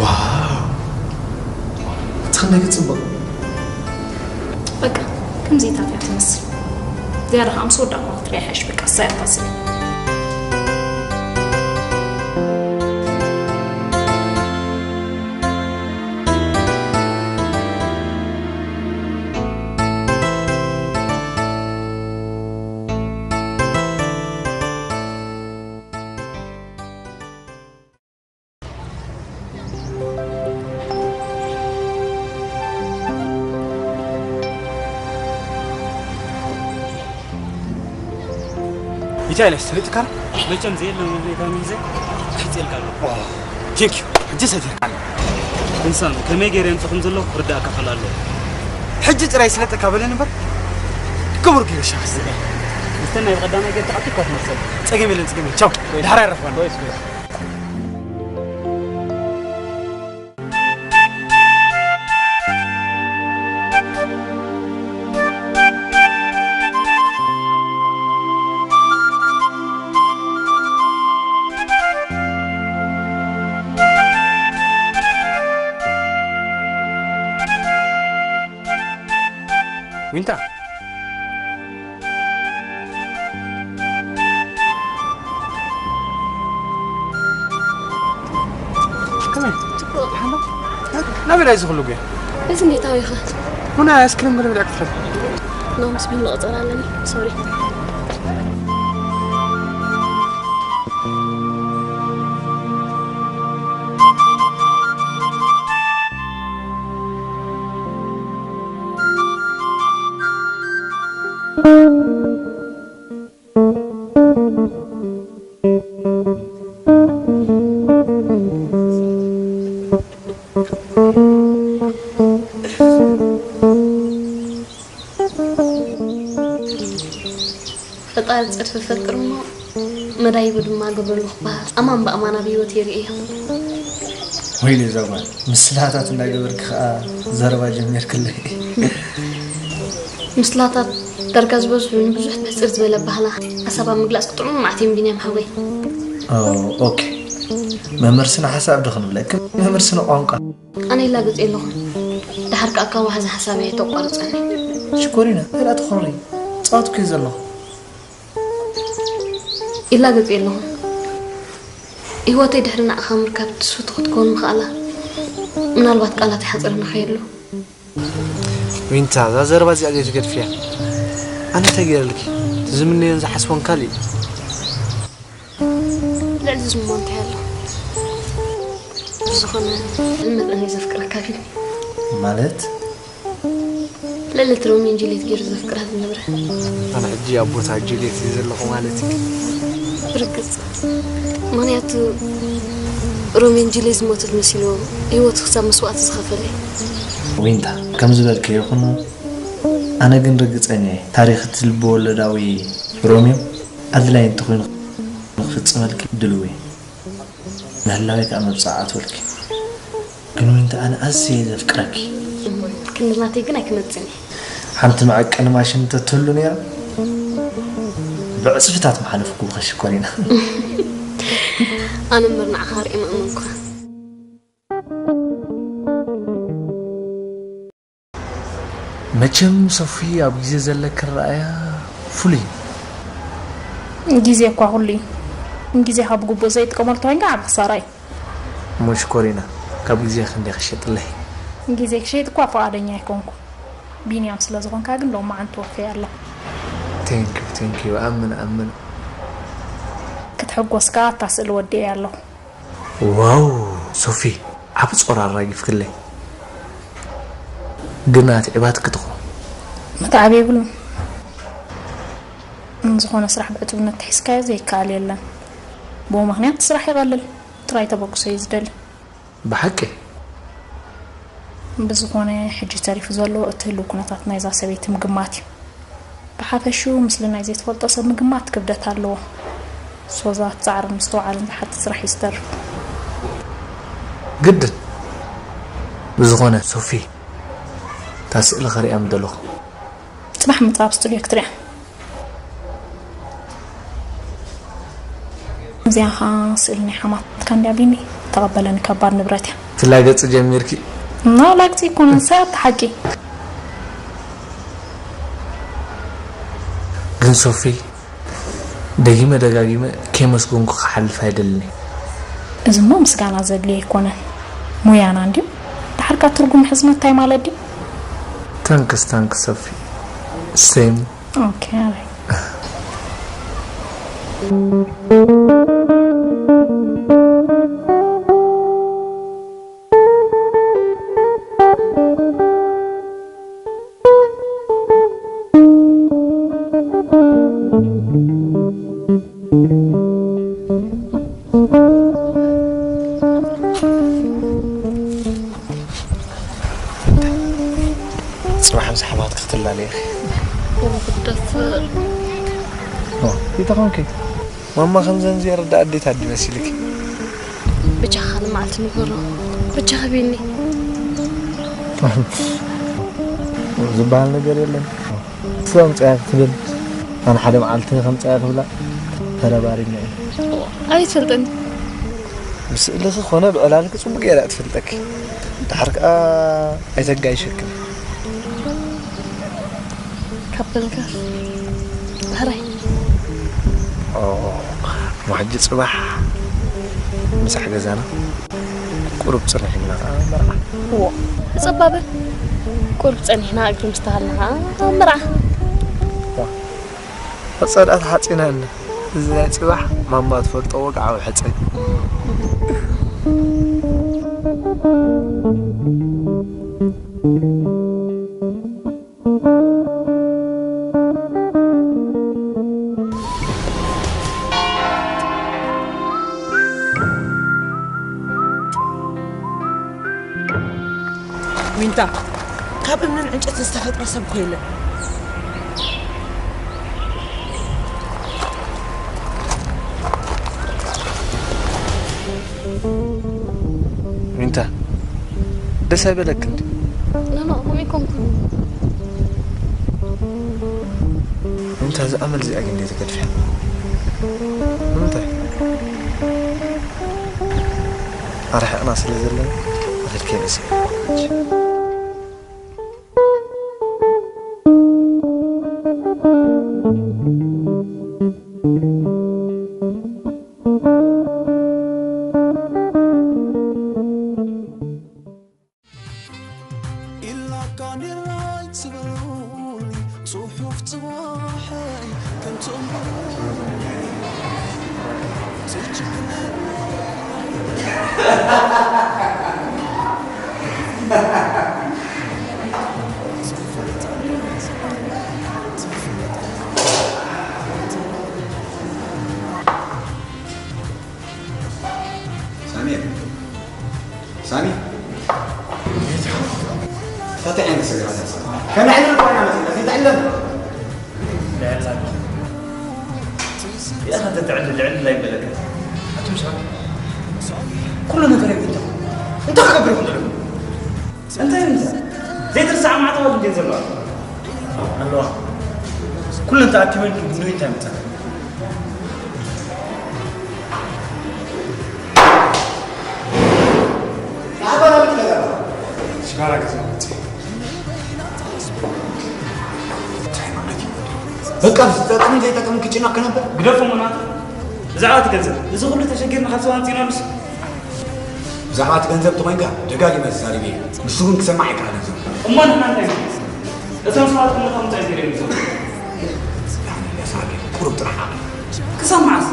ዋው! እቲ ክንደይ ክጽብቕ! በቃ ከምዚታት እያ ትመስል። ዝያዳ ከዓ ምስ ወዳእኳ ክትሪኣ ይሓይሽ። በቃ እሳ እያ ትመስል። ኢታይለስ ትፈልጥካ? መቸም ዘየለ መብሬታ ሚዘ ክሕጽልካ ኣሎ። ቴንክ ዩ። ሕጂ ሰፊርካ ኣሎ። እንሳን ከመይ ገይረ የምጽኹም ዘለኹ ክርዳእካ ክእል ኣለዎ። ሕጂ ጥራይ ስለጠካ በለን እምበር ክቡር ገይረ ሻፍ ዝለ ምስተን ናይ ብቐዳማይ ገይርካ ቀልጢፍካ ትመልሰሉ። ጸገም የለን ጸገም የለን። ቻው። ድሓር ኣይረኽበና። ዊንታ ናበይ ዳይ ዝኽሉ ጉያ እዚ እንዴት ኣዊኸ ሙና ኣይስክሪም ገለ ብልዕ ክትፈል ኖ ምስ ቢን መቐጸር ኣለኒ ሶሪ ፈጣሪ ጸድፊ ፈጥር እሞ መዳይቡ ድማ ገብረሉ ክበሃል ኣማን ብኣማን ኣብ ህይወት የርኢ እዮ ወይኔ እዛ ጓል ምስላታት እንዳገበርክ ከዓ ዘረባ ጀሚርክለይ ምስላታት ዳርጋ ዝበዝሑ ንብዙሕ ብሕፅር ዝበለ ባህላ ሓሳብ ኣብ ምግላፅ ክጥዑሙ ማዕት እዮም ቢንያም ሓወይ ኦኬ መምህር ስነ ሓሳብ ዶ ክንብለክ መምህር ስነ ቋንቋ ኣነ ይላገፅ የለኹን ድሓር ከዓ ካብ ዋሕዚ ሓሳብ እየ ተቋርፀኒ ሽኮሪና ከዳ ትኾሪ ፃወት ኩ ዘለኹ ይላገፅ የለኹን ህይወተይ ድሕሪ ንዓኻ ምርካብ ትስፍቶ ክትከውን ምኽኣላ ምናልባት ቃላት ይሓፅረና ከየሉ ዊንታ እዛ ዘረባ እዚኣ ዘይትገድፍያ ኣነ እንታይ ገይረልኪ እቲ ዝምነዮን ዝሓስቦን ካልእ እዩ ልዕሊ ዝሞ እንታይ ኣሎ ብዝኾነ ልመጠን እዩ ዘፍቅረካ ቢኒ ማለት ልዕሊ እቲ ሮሚዮን ጁልየት ገይሩ ዘፍቅራ ዝነበረ ኣነ ሕጂ ኣብ ቦታ ጁልየት እዩ ዘለኹ ማለት እዩ ብርግፅ ምክንያቱ ሮሚዮን ጁልየት ዝሞተት መሲልዎ ህይወቱ ክሳብ መስዋእቲ ዝኸፈለ እዩ ዊንታ ከም ዝበልከ ይኹን ኣነ ግን ርግፀኛ እየ ታሪክ እቲ ልቢ ወለዳዊ ሮሚዮ ኣድላይ እንተኮይኑ ንክፍፅመልኪ ድልው እየ ምህላወይ ከዓ መብፃዓ ኣትወልኪ ግን ዊንታ ኣነ ኣዝየ እየ ዘፍቅረኪ ክንዲ ናተይ ግን ኣይክመፅን እየ ሓንቲ መዐቀኒ ማሽን እንተትህሉ ነይራ ብዕፅፍታት ምሓለፍኩ ብኸሽኮሪና ኣነ እምበር ንዓኻ ርእየ ምእመንኩ መቸም ሶፊ ኣብ ግዜ ዘለኪ ረኣያ ፍሉይ ግዜ እኳ ኩሉ እዩ ግዜኻ ብግቡእ ዘይጥቀመሉ ተኮይንካ ዓብ ክሳራ እዩ እሞ ሽኮሪና ካብ ግዜ ክንደይ ክሸጥለይ ግዜ ክሸይጥ እኳ ፍቓደኛ ኣይኮንኩ ቢንያም ስለ ዝኾንካ ግን ሎማዓንቲ ወፈየ ኣለኹ ቴንኪዩ ቴንኪዩ ኣምን ኣምን ክትሕጎስ ከዓ ኣታ ስእሊ ወዲኤ ኣለኹ ዋው ሶፊ ዓብ ጾር ኣራጊፍክለይ ግን ኣትዒባትኪ ትኾ ምትዓብ የብሉን ዝኾነ ስራሕ ብዕቱብነት ተሒዝካዮ ዘይከኣል የለን ብኡ ምክንያት ስራሕ ይቐልል ጥራይ ተበግሶ እዩ ዝደሊ ብሓቂ ብዝኾነ ሕጂ ተሪፉ ዘሎ እቲ ህልው ኩነታት ናይዛ ሰበይቲ ምግማት እዩ ብሓፈሽኡ ምስሊ ናይ ዘይትፈልጦ ሰብ ምግማት ክብደት ኣለዎ ሶዛ ጻዕርን ምስትውዓልን ዝሓትት ስራሕ እዩ ዝተርፍ። ግድን። ብዝኾነ ሶፊ፣ እታ ስእሊ ኸርእያ ምደለኹ። ጽባሕ ምጻእ ኣብ ስቱድዮ ክትሪኣ። እዚኣ ኸኣ ስእሊ ናይ ሓማትካ እንድያ ቢኒ። ተቐበለኒ፣ ከባድ ንብረት እያ። ትላገጺ ጀሚርኪ? እና ላግጺ ኣይኮነን፣ ሰኣት ሓቂ። ግን ሶፊ፣ ደጊመ ደጋጊመ ከየመስገንኩ ክሓልፍ ኣይደልን እየ። እዚ እሞ ምስጋና ዘድልዮ ኣይኮነን፣ ሙያና እንድዩ። ድሓርካ ትርጉም ሕዝነት እንታይ ማለት ድዩ? ታንክስ፣ ታንክስ ሶፊ። ሴም። ኦኬ፣ ኣበይ? ጽባሕ ምስ ሓማትኪ ክትላለዪ ኢኺ። ወላ ክብደት። ኦ፣ ይተኾንኪ? ማማ ከምዘን ዝየረዳ ኣዴታት ድዩ መሲልኪ? ብቻኻ ንመዓልቲ ንጎሎ። ብቻኻ ቢኒ። ዝበሃል ነገር የለን። እሱ ኣምፅኣ ክትብል፣ ኣነ ሓደ መዓልቲ ከምፅኣ ክብላ ተረባሪብና ኢና። ኣይትፈልጠኒ። ብስእልኺ ኮነ ብዕላልኪ ፅቡቅ ገይራ እያ ትፈልጠኪ። ድሓር ከዓ ኣይተጋይሸክን። ካብ በልካስ ሕራይ። ኦ፣ እሞ ሕጂ ጽባሕ ምሳሕ ገዛና ቁሩብ ጽንሕ ኢልና ኸዓ መርዓ። እዎ፣ ጸባበል ቁሩብ ጸኒሕና እግሪ ምስ ተሃልና ኸዓ መርዓ። ዋ፣ ፈጸ ደኣ ተሓጺና እነ። እዚ ናይ ጽባሕ ማማ ትፈልጦ ወግዓዊ ሕጸ እዩ። ዊንታ፣ ካብ እምንን ዕንጨትን ዝተፈጥረ ሰብ እኮ የለን። ዊንታ፣ ደስ ኣይበለክን ድዩ? ኖኖ፣ ከምኡ ኣይኮንኩን። ዊንታ፣ እዛ ኣመል እዚኣ ግን እንዴት ተገድፍያ? ንምንታይ? ኣርሒቕና ስለ ዘለና፣ ኣኺድኪ ንእሰይ። ሳሚ፣ ሳሚ። እንታይ ዓይነት ስግራት እዩ? ከነዕልል እኮ ኢና መፂና፣ ዘይትዕለል። ልዕል ኣቢልካ። ሪእኻ ተትዕልል ልዕል ኣይበለካ። ኣቱም ሰባት፣ ኩሉ ነገር የብልኩም። እንታይ ክገብር ይኹን ዘለኹ? እንታይ እዩ እንታይ? ዘይትርሳዕ ማዕተባት እንዴት ዘለዋ? ኣለዋ። ኩለን ተኣኪበን ግን እንታይ መጻ? ሽጋራ ገዛ መጽ። እንታይ ማለት እዩ? በቃ፣ ዝጠቅምን ዘይጠቅምን ክጭነቕ ክነብር? ግደፎም እናቱ። ብዛዕባ እቲ ገንዘብ፣ እዚ ኩሉ ተሸጊርና ካብ ሰው ኣምጺእናሉስ? ብዛዕባ እቲ ገንዘብ ተኾይንካ፣ ደጋጊመ ተዛሪበ እየ። ንሱ ግን ክሰማዕ ኣይከኣለን ዘሎ። እሞ ንሕና እንታይ ንብል? እቶም ሰባት እሞ እቶም እንታይ ገይሮም ይዞም? ዳኒ፣ ኢልያስ ሓቂ፣ ቁሩብ ጥራሕ ዓቕሊ። ክሳብ መዓስ?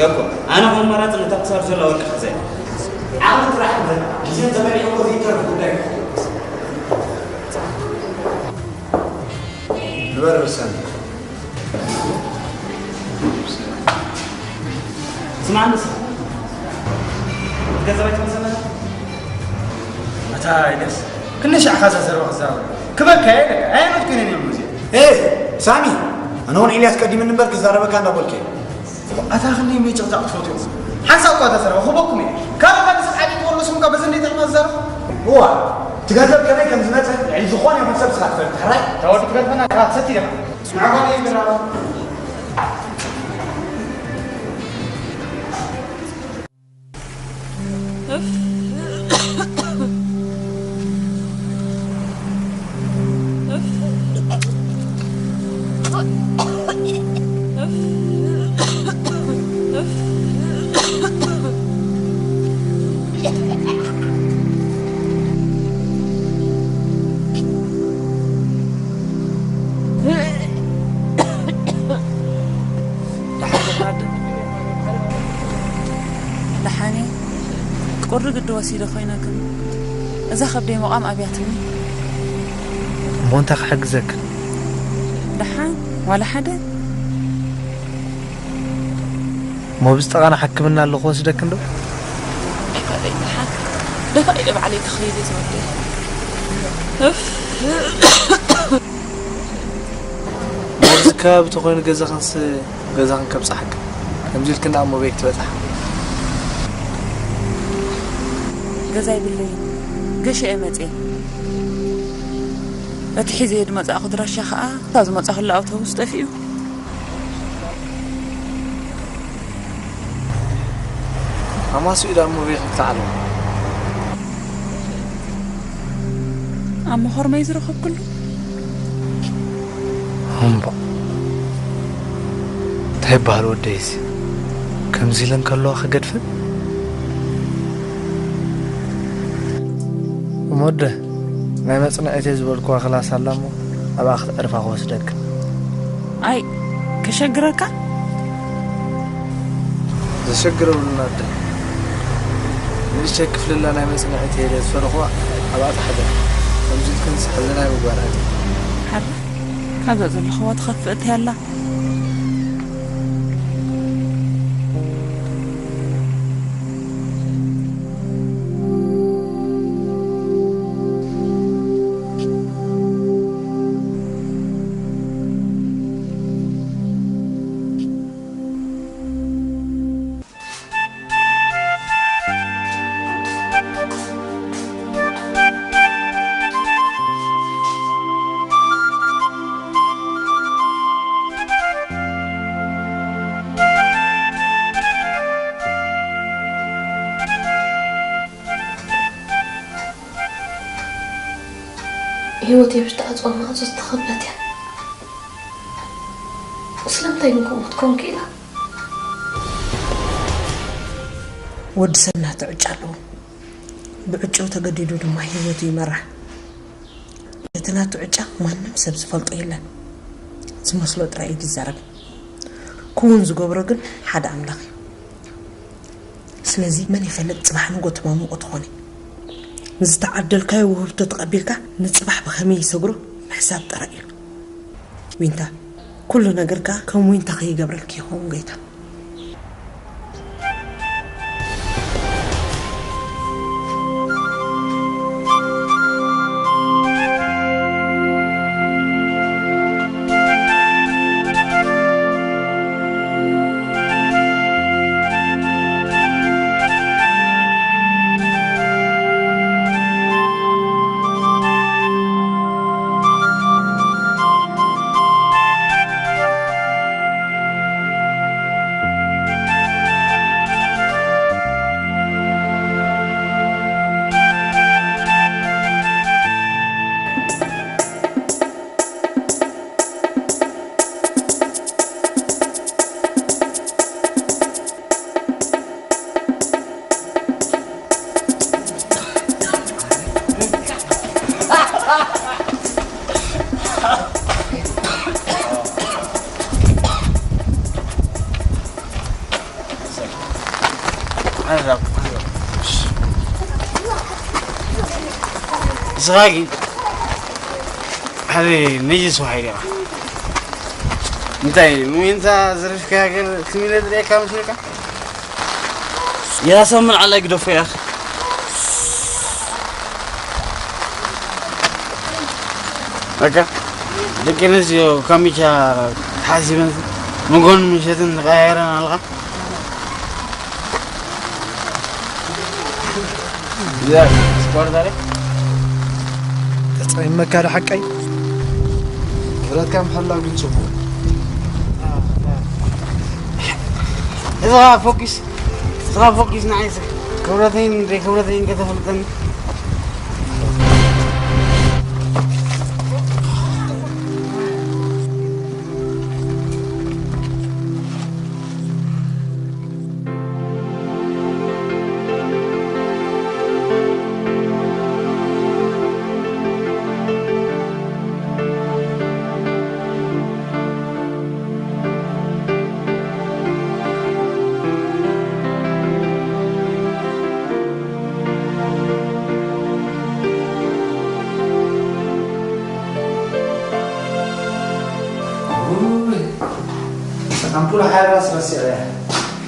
ያኮ፣ ኣነ ከም ኣማራጺ ነታ ክሳብ ዘላ ወርቂ ክሕዛ እየ። ዓቕሊ ጥራሕ እምበር፣ ግዜን ተበሊዕዎ ዘይተርፍ ጉዳይ እዩ። ንበር ርሳኒ። ስማዕ፣ ንስ ገንዘብ ኣይትመልሰና? ኣታ ኢልያስ፣ ክንደይ ሻዕ ካዛ ዘረባ ክዛረብ? ክበካ እየ ኢለካ። ኣየኖት ኮይነን እዮም እዚኦም? ኤ፣ ሳሚ፣ ኣነ እውን ኢልያስ ቀዲምኒ እምበር ክዛረበካ እንዳበልኩ እየ። ኣታ ክንደይ ምጭቕጫቕ ትፈትዩ። ሓንሳብ እኳ ተዘረባ ክበኩም እየ። ካብ ካልእ ሰብ ሓቂ ትወርሱ እኳ በዚ እንዴት ኢኹም ትዛረቡ? እዋ፣ እቲ ገንዘብ ከመይ ከም ዝመጸ ልዕሊ ዝኾነ ይኹን ሰብ ስኻ ትፈልጥ። ሕራይ? እታ ወዲ ትገድፈና፣ እታ ትሰቲ ኢኻ። ንዓኻ ከይድና። ደሓን ደሓን እየ። ቁሪ ግዲ ወሲደ ኮይነ ግን እዛ ከብደይ ምቋም ኣብያትኒ። እሞ እንታይ ክሕግዘክን? ደሓን ዋላ ሓደ። እሞ ብዝጠቓና ሕክምና ኣሎ ክወስደክን ዶ? ኣይፋለይ ደሓን። ደፋ ኢለ ባዕለይ ክኸይድ እየ ዝወደይ። እፍ። ኣብዚ ከባቢ ተኾይኑ ገዛኽንስ ገዛኽን ከብጽሓካ። ከምዚ ኢልክን ደኣ እሞ በይ ክትበጽሓ? ገዛ የብለይን። ገሸ እየ መጽየ። እቲ ሒዘዮ ዝመጻእኹ ድራሻ ኸኣ እታ ዝመጻኹላ ኣውቶቡስ ጠፊኡ። ኣማስኡ ደኣ እሞ በይ ክትዓልቦ? ኣብ መኾርመይ ዝረኸብኩሉ። እምቦ። እንታይ ይበሃል ወደይሲ? ከምዚ ኢለን ከለዋ ክገድፈን? እሞ ወደ፣ ናይ መጽንዒተይ ዝበልክዋ ክላስ ኣላ እሞ ኣብኣ ክተዕርፋ ክወስደክን። ኣይ፣ ከሸግረካ? ዘሸግር የብሉን ኣደ። ንእሽተይ ክፍሊ ኣላ ናይ መጽንዒተይ ኢለ ዝፈለኹዋ ኣብኣ ትሓድር። ከምዚ ኢልክንስ ሕልናይ ምግባር ኣይኮነን። ሓራ፣ ካብዛ ዘለኽዋ ትኸፍእ እንታይ ኣላ? ህይወተይ ብዝተዓጽዋ ማዕጾ ዝተኸብበት እያ። ስለምንታይ ግን ከምኡ ክትከውን ክኢላ? ወዲ ሰብ ናቱ ዕጫ ኣለዎ። ብዕጭኡ ተገዲዱ ድማ ህይወቱ ይመርሕ። እቲ ናቱ ዕጫ ማንም ሰብ ዝፈልጦ የለን። ዝመስሎ ጥራይ እዩ ዝዛረብ። ክውን ዝገብሮ ግን ሓደ ኣምላኽ እዩ። ስለዚ መን ይፈልጥ ጽባሕ ንጎ ተማሙቑ ትኾኒ። ንዝተዓደልካዮ ውህብቶ ተቐቢልካ ንጽባሕ ብኸመይ ይሰግሮ ምሕሳብ ጥራይ እዩ። ዊንታ፣ ኩሉ ነገር ከኣ ከም ዊንታ ከይገብረልኪ ይኸውን ጎይታ። ንስኻ ግን ሓደ ነጂ ስዋሕ ኢኻ። እንታይ ሚንታ ዘሪፍካ ገር ትሚለ ዝርእየካ መስልካ? ያ ሰብ ምን ዓላይ ግደፎ ያኽ። በቃ ደቂ ኣንስትዮ ካሚቻ ተሓሲበን መጎን ምሸትን ተቐያየረን ኣለኻ? ያ፣ ስፖርት ኣለ? ተጸሚመካ ዶ ሓቀይ? ክብረትካ ምሕላው ግን ጽቡቕ። እዛ ፎኪስ፣ እዛ ፎኪስ ንዓይ ስክ-፣ ክብረተይን ዘይክብረተይን ከተፈልጠኒ። ውይ፣ ኣምፑል ሓይራ ስረሲዐ።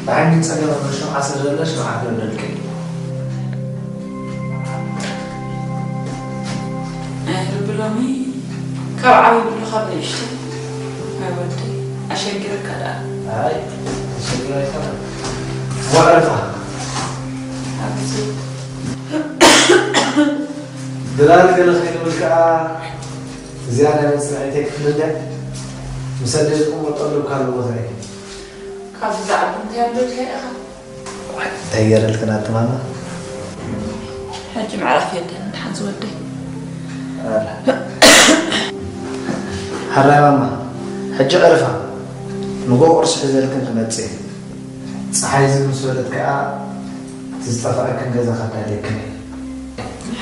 ብዓይኒ ጸገም ኣሎ፣ ሽምዓ ስለ ዘሎ ሽምዓ ክረደልከ። ኣይ፣ ርቢ ሎሚ ካብ ዓብዪ ብሎ ካብ ንእሽተይ። ኣይ ወደይ፣ ኣሸጊረካ ደኣ። ኣይ፣ ኣሸጊረ ኣይኮነን። ወዕርፋ። ኣብ ግዜ ድላል ገለ ከይንብል ከኣ፣ እዚኣ ናይ መጽናዕተይ ክፍሊ እንድያ። ምስ ኣደይ ዝቕመጠሉ ካልእ ቦታ እየ። ካብዚ ዝዓቢ እንታይ ኣሎ ኢልካ ኢኻ? እንታይ ገይረልክን ኣቲ ማማ? ሕጂ ምዕራፍ የለን፣ ሓንዚ ወደይ። ኣላ። ሕራይ ማማ፣ ሕጂ ዕርፋ። ንጎ ቁርሲ ሒዘልክን ክመጽእ እየ። ጸሓይ እዚ ምስ በለት ከኣ፣ እቲ ዝጠፍኣክን ገዛ ከዳልየክን እየ።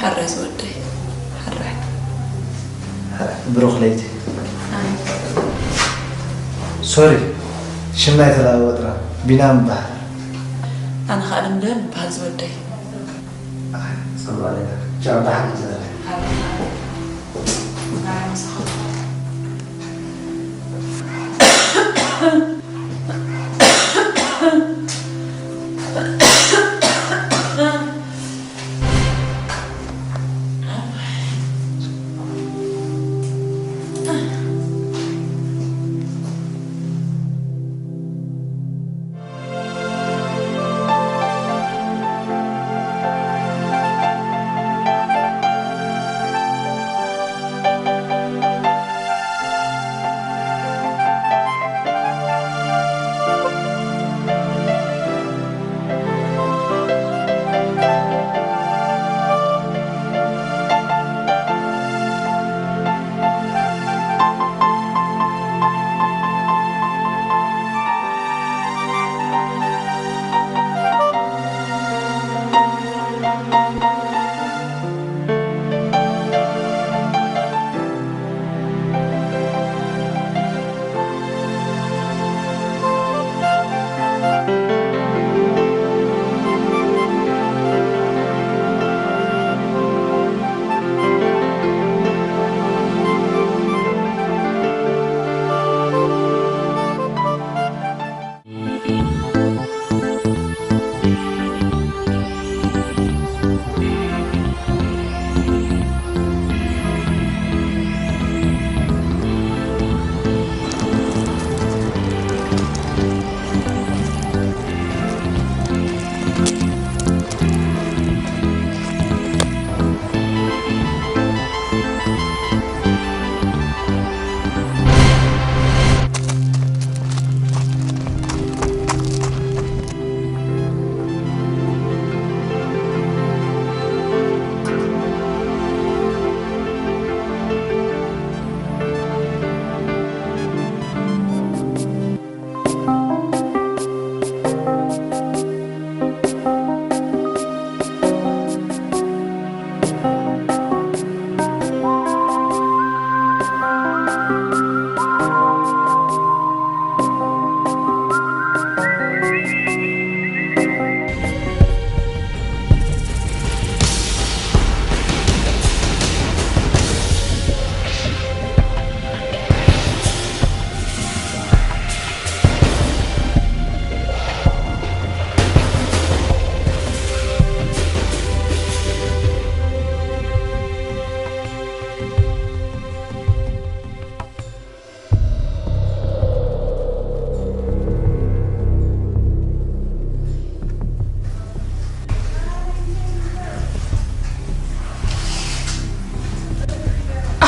ሕራይ ዝወደይ፣ ሕራይ። ብሩኽ ለይቲ። ኣሜን። ሶሪ፣ ሽምና ኣይተለዋወጥና። ቢንያም እበሃል። ኣነ ኸኣ ለምለም እበሃል ዝወደይ። ኣይ፣ ጽቡቕ ለይቲ። ቻው፣ ደሓን ትዛረብ።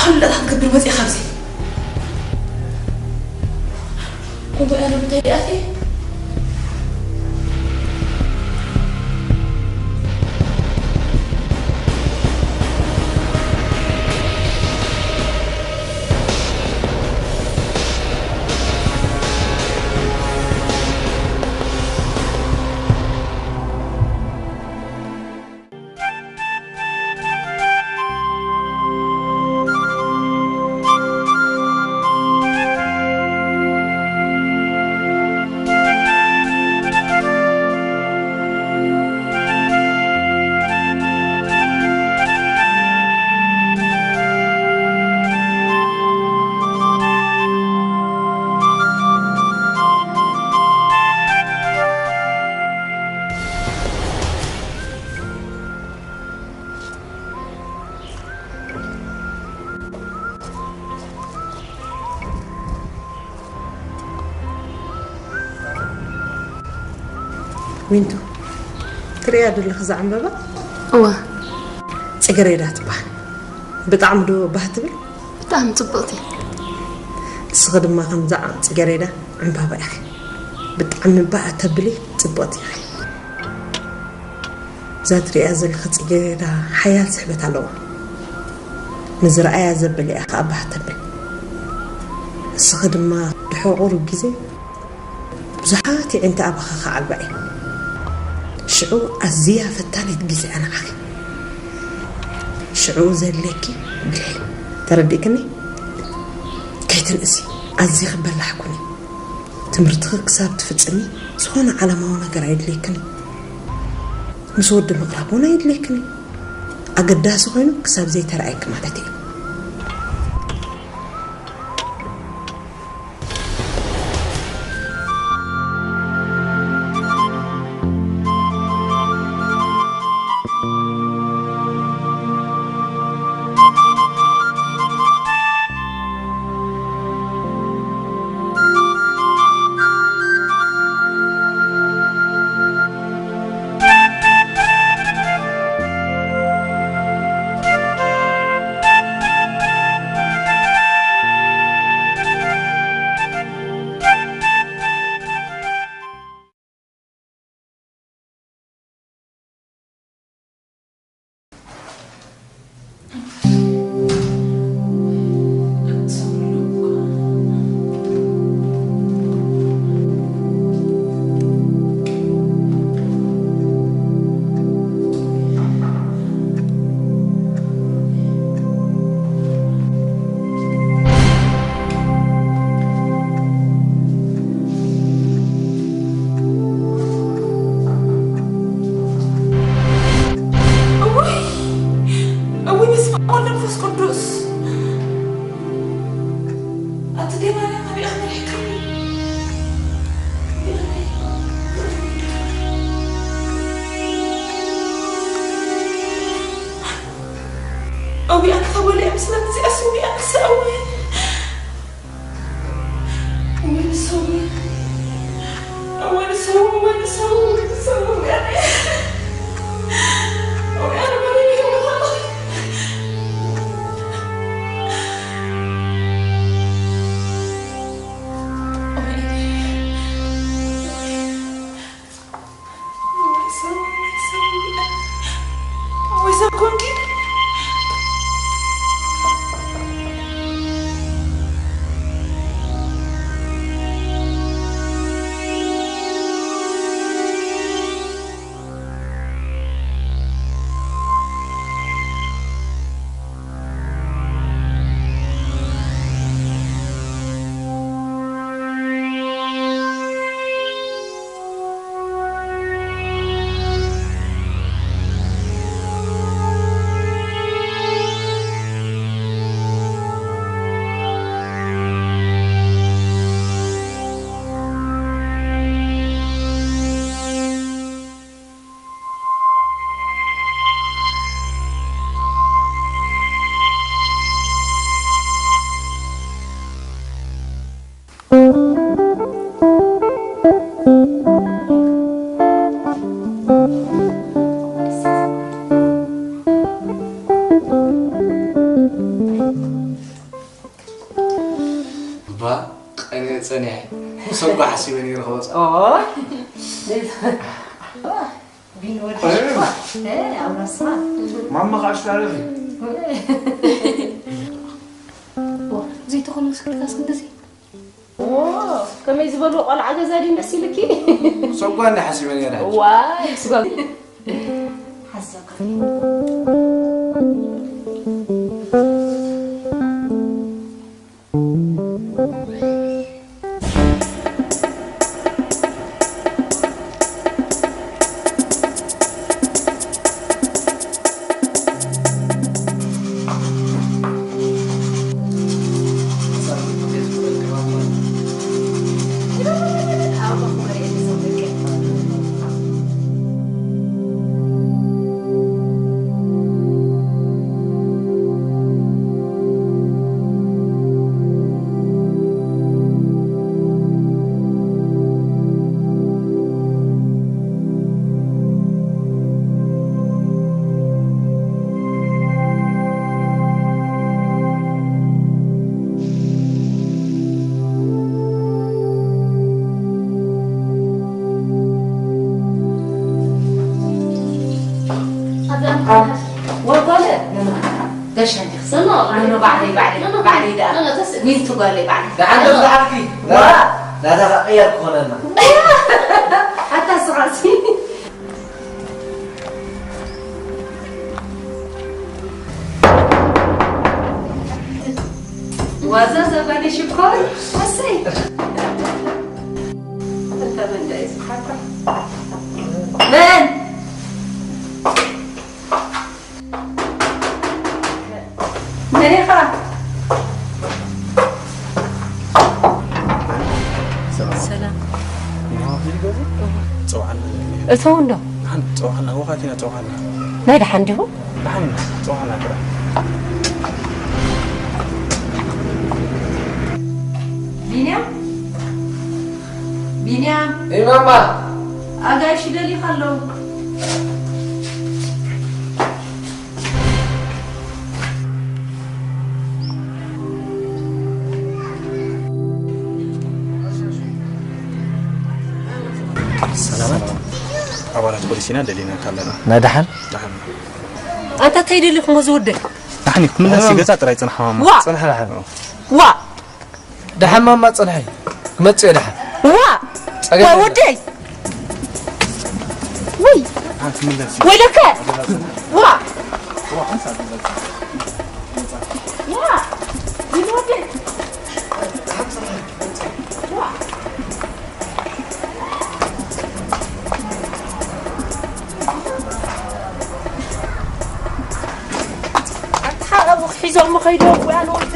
እንታይ ክትገብር መፂእኻ ኣብዚ? ከምኡ እያ ንምንታይ ደኣ ኣትየ? ዊንቱ፣ ትርእያ ዶ ኣለኺ እዛ ዕምበባ? እወ። ጽጌረዳ ትበሃል። ብጣዕሚ ዶ ባህ ትብል? ብጣዕሚ ጽብቕቲ። ንስኺ ድማ ከምዛ ጽጌረዳ ዕምባባ ኢኺ። ብጣዕሚ ባህ ተብሊ ጽብቕቲ ኢኺ። እዛ ትርእያ ዘለኺ ጽጌረዳ ሓያል ስሕበት ኣለዋ። ንዝረኣያ ዘብል እያ ከኣ ባህ ተብል። ንስኺ ድማ ድሕሪ ቁሩብ ግዜ ብዙሓት የዒንቲ ኣባኻ ክዓልባ እየን። ሽዑ ኣዝያ ፈታኒት ግዜ እያ ንዓኺ። ሽዑ ዘድልየኪ ብልዒ። ተረዲእክኒ? ከይትንእሲ፣ ኣዚኺ በላሕ ኩኒ። ትምህርትኺ ክሳብ ትፍጽሚ ዝኾነ ዓለማዊ ነገር ኣየድልየክን እዩ። ምስ ወዲ ምቕራብ እውን ኣየድልየክን እዩ። ኣገዳሲ ኮይኑ ክሳብ ዘይተረኣየኪ ማለት እዩ። እውይ፣ እውይ፣ በስመ ኣብ ወወልድ ወመንፈስ ቅዱስ። ኣቲ ዴ ማርያም፣ ኣበይ ኢኺ መሪሕክኒ? እውይ፣ ኣነ ካብ ወሊዐ ምስላ እዚኣ ስውእ ኣንሳ፣ እውይ። ባሕሲ በን ይረኸበ ኦ ቢን ወዲ ሽኮር እ ኣብ ራስኻ ማማ ኻሽ ታረፊ ዘይተኾነ ስክርካስ እንደዚ ከመይ ዝበሉ ቆልዓ ገዛ ድዩ መሲልኪ? ሰጓ እንዳ ሓሲበ ነይረ። ዋይ ስጓ ሓሰብ ወርቆለ ገሻ እንዲኽስ ኖ ኖ ባዕለይ ባዕለይ ባዕለይ ደኣ ዊንቱ ጓለይ ባዕለይ ደሓን ዶ ዝሓፍቲ ዋ ናታ ኸቕየር ክኾነና ሓታ ስኻሲ ዋዛ ዘባኒ ሽኮር ኣሰይ እንተ መን ደኣ እዩ ዝሓታ መን መን ኢኻ? ሰላም። እተው እንዶ። ደሓን፣ ጸውዓና፣ ወኻቲና ጸውዓና። ናይ ደሓን ዲኹም? ደሓን ኢና፣ ጸውዓና ጥራሕ። ቢንያም? ቢንያም? እይ ማማ። ኣጋይሽ ደሊኻ ኣለዉ። ሰላማት ኣባላት ፖሊስ ኢና ደሊናካ ኣለና። ናይ ደሓን? ደሓን። ኣንታ እንታይ ደሊኹም እዚ ወደይ? ደሓን እዩ። ክምለስ እዩ። ገዛ ጥራይ ጽንሓ ማማ። ዋ! ጽንሕ ደሓን። ዋ! ደሓን ማማ ጽንሒ ክመጽእ እየ ደሓን። ዋ! ጸገም ዋ የለን። ወደይ! ውይ! ወይለከ! ዋ! ዋ! ወደይ! ዋ! ኣታ ሓቐቡ ሒዞም ኸይዶም ወይ ኣነ ወልደ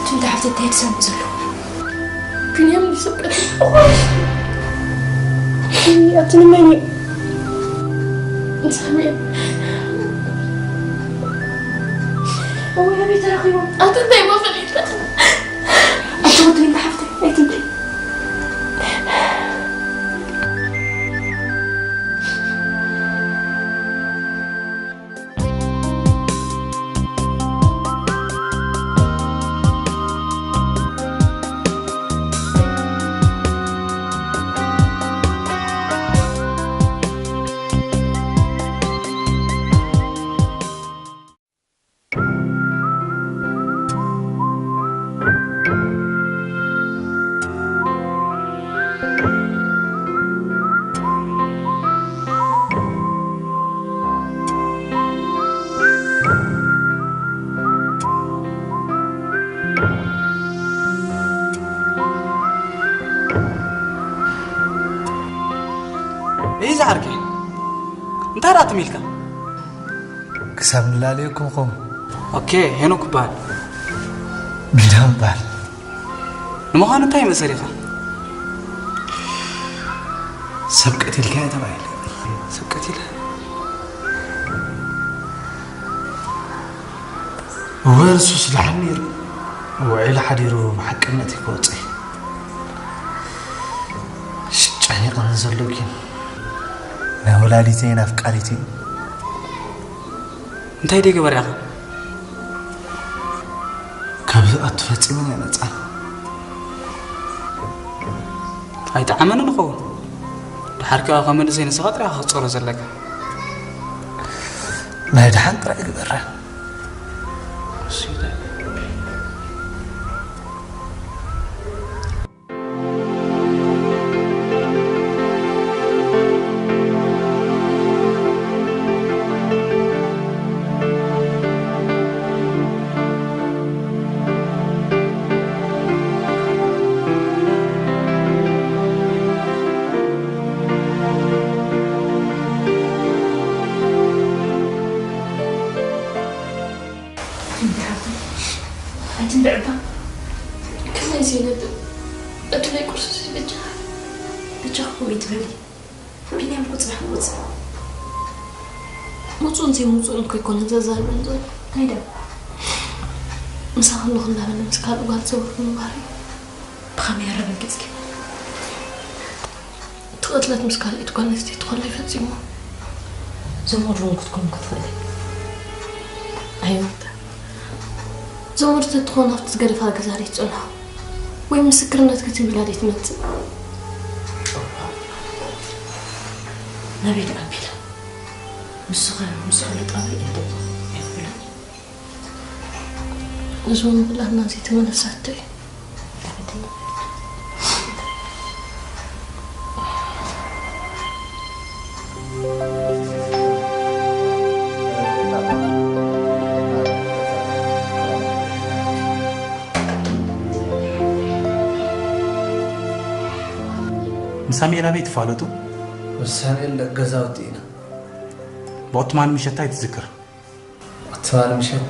ትንታ ሓፍቲ እንታይ ትሰምዕ ዘሎ? ቢንያም ይሰቀል። ኣቲ ንመን እዩ? ንሳሚ። እወ፣ ኣበይ ተራኺቦም? ኣቲ እንታይ እሞ ፈሊጠ? እይ ዝዓርከይ፣ እንታይ ደኣ ትም ኢልካ? ክሳብ ንላለየኩም ኹም። ኦኬ፣ ሄኖክ እበሃል። ቢንያም እበሃል። ንምዃኑ እንታይ ይመስል ኢኻ? ሰብ ቀቲልካ እየ ተባሂለ። ሰብ ቀቲለ? እወ፣ ንሱስ ደሓን ነይሩ። ውዒሉ ሓዲሩ ብሓቅነት እዩ ክወፅእ። ጨኒቕኒ ዘሎ ግን ናይ ወላዲተይን ኣፍቃሪተይን እንታይ ደይ ገበር ኢኻ? ካብ ዝኣቱ ፈጺመን እየ ነጻ። ኣይጠዓመንን ይኸውን። ድሓር ከኣ ከም መንእሰይ ንስኻ ጥራይ ኢኻ ክትጾሮ ዘለካ። ናይ ደሓን ጥራይ ግበራ። ኣንቲ እንድዕባ፣ ከመይ ዘይነብእ? እቲ ናይ ቁርሲ በጃ፣ በጃ ክኹም ይትበሊ። ቢንያም እኮ ጽባሕ ክወጽእ። ምጹእን ዘይምጹእን እኮ ኣይኮነን ዘዛርበኒ ዘሎ። እንታይ ደኣ? ምሳኺ ኣለኹ እናበለ ምስ ካልእ ጓል ዘውሪ ምግባር እዩ። ብኸመይ ኣረጋጊጽኪ? እቲ ቅትለት ምስ ካልኣይቲ ጓል ኣንስተይቲ ኮላ ይፈጺሞ። ዘመድ እውን ክትኮን ክትኽእል እያ። ኣይወታ። ዘመድ ተትኾን ኣብቲ ዝገደፋ ገዛ ደይ ትጸንሖ? ወይ ምስክርነት ክትህብ ኢላ ደይ ትመጽእ? ናበይ ደኣ ኣቢላ? ንሱ ኸ ምስ ፍሉጥ ኣበይ እዩ? ኣይፍለጥ። እዚ እውን ብላና ዘይተመለሳቶ እዩ። ንሳሙኤል ኣበይ ትፋለጡ? ምስ ሳሙኤል ደቂ ገዛውቲ ኢና። ብኦትማን ምሸት እንታይ ትዝክር? ትማሊ ምሸት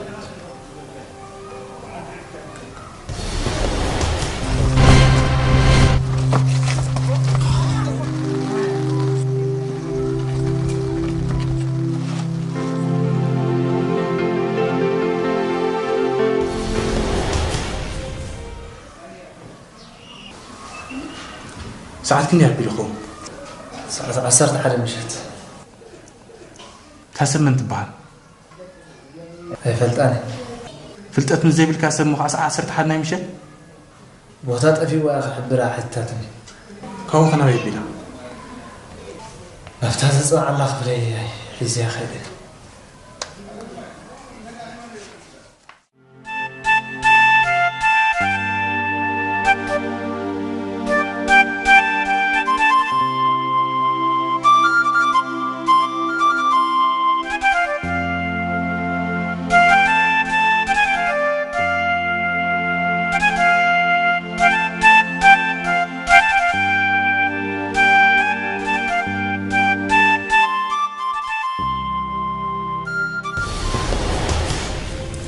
ሰዓት ክንደይ ኣቢሉ ይኸውን? ሰዓት ዓሰርተ ሓደ ምሸት። እታ ሰብ መን ትበሃል? ኣይፈልጣን እየ። ፍልጠት ምስ ዘይብልካ ሰብ ምዃ ሰዓት ዓሰርተ ሓደ ናይ ምሸት? ቦታ ጠፊእዋ እያ ክሕብራ ሓቲታትኒ። ካብኡ ከ ናበይ ኣቢላ? ናብታ ዘጽንዓላ ክፍለይ ሒዘያ ከይደ።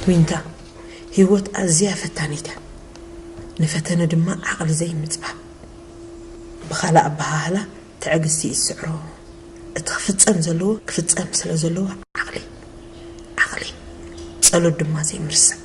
ዊንታ፣ ህይወት ኣዝያ ፈታኒት እያ። ንፈተነ ድማ ዓቕሊ ዘይምጽባብ። ብኻልእ ኣበሃህላ፣ ትዕግስቲ እዩ ዝስዕሮ። እቲ ክፍጸም ዘለዎ ክፍጸም ስለ ዘለዎ ዓቕሊ፣ ዓቕሊ፣ ጸሎት ድማ ዘይምርሳዕ።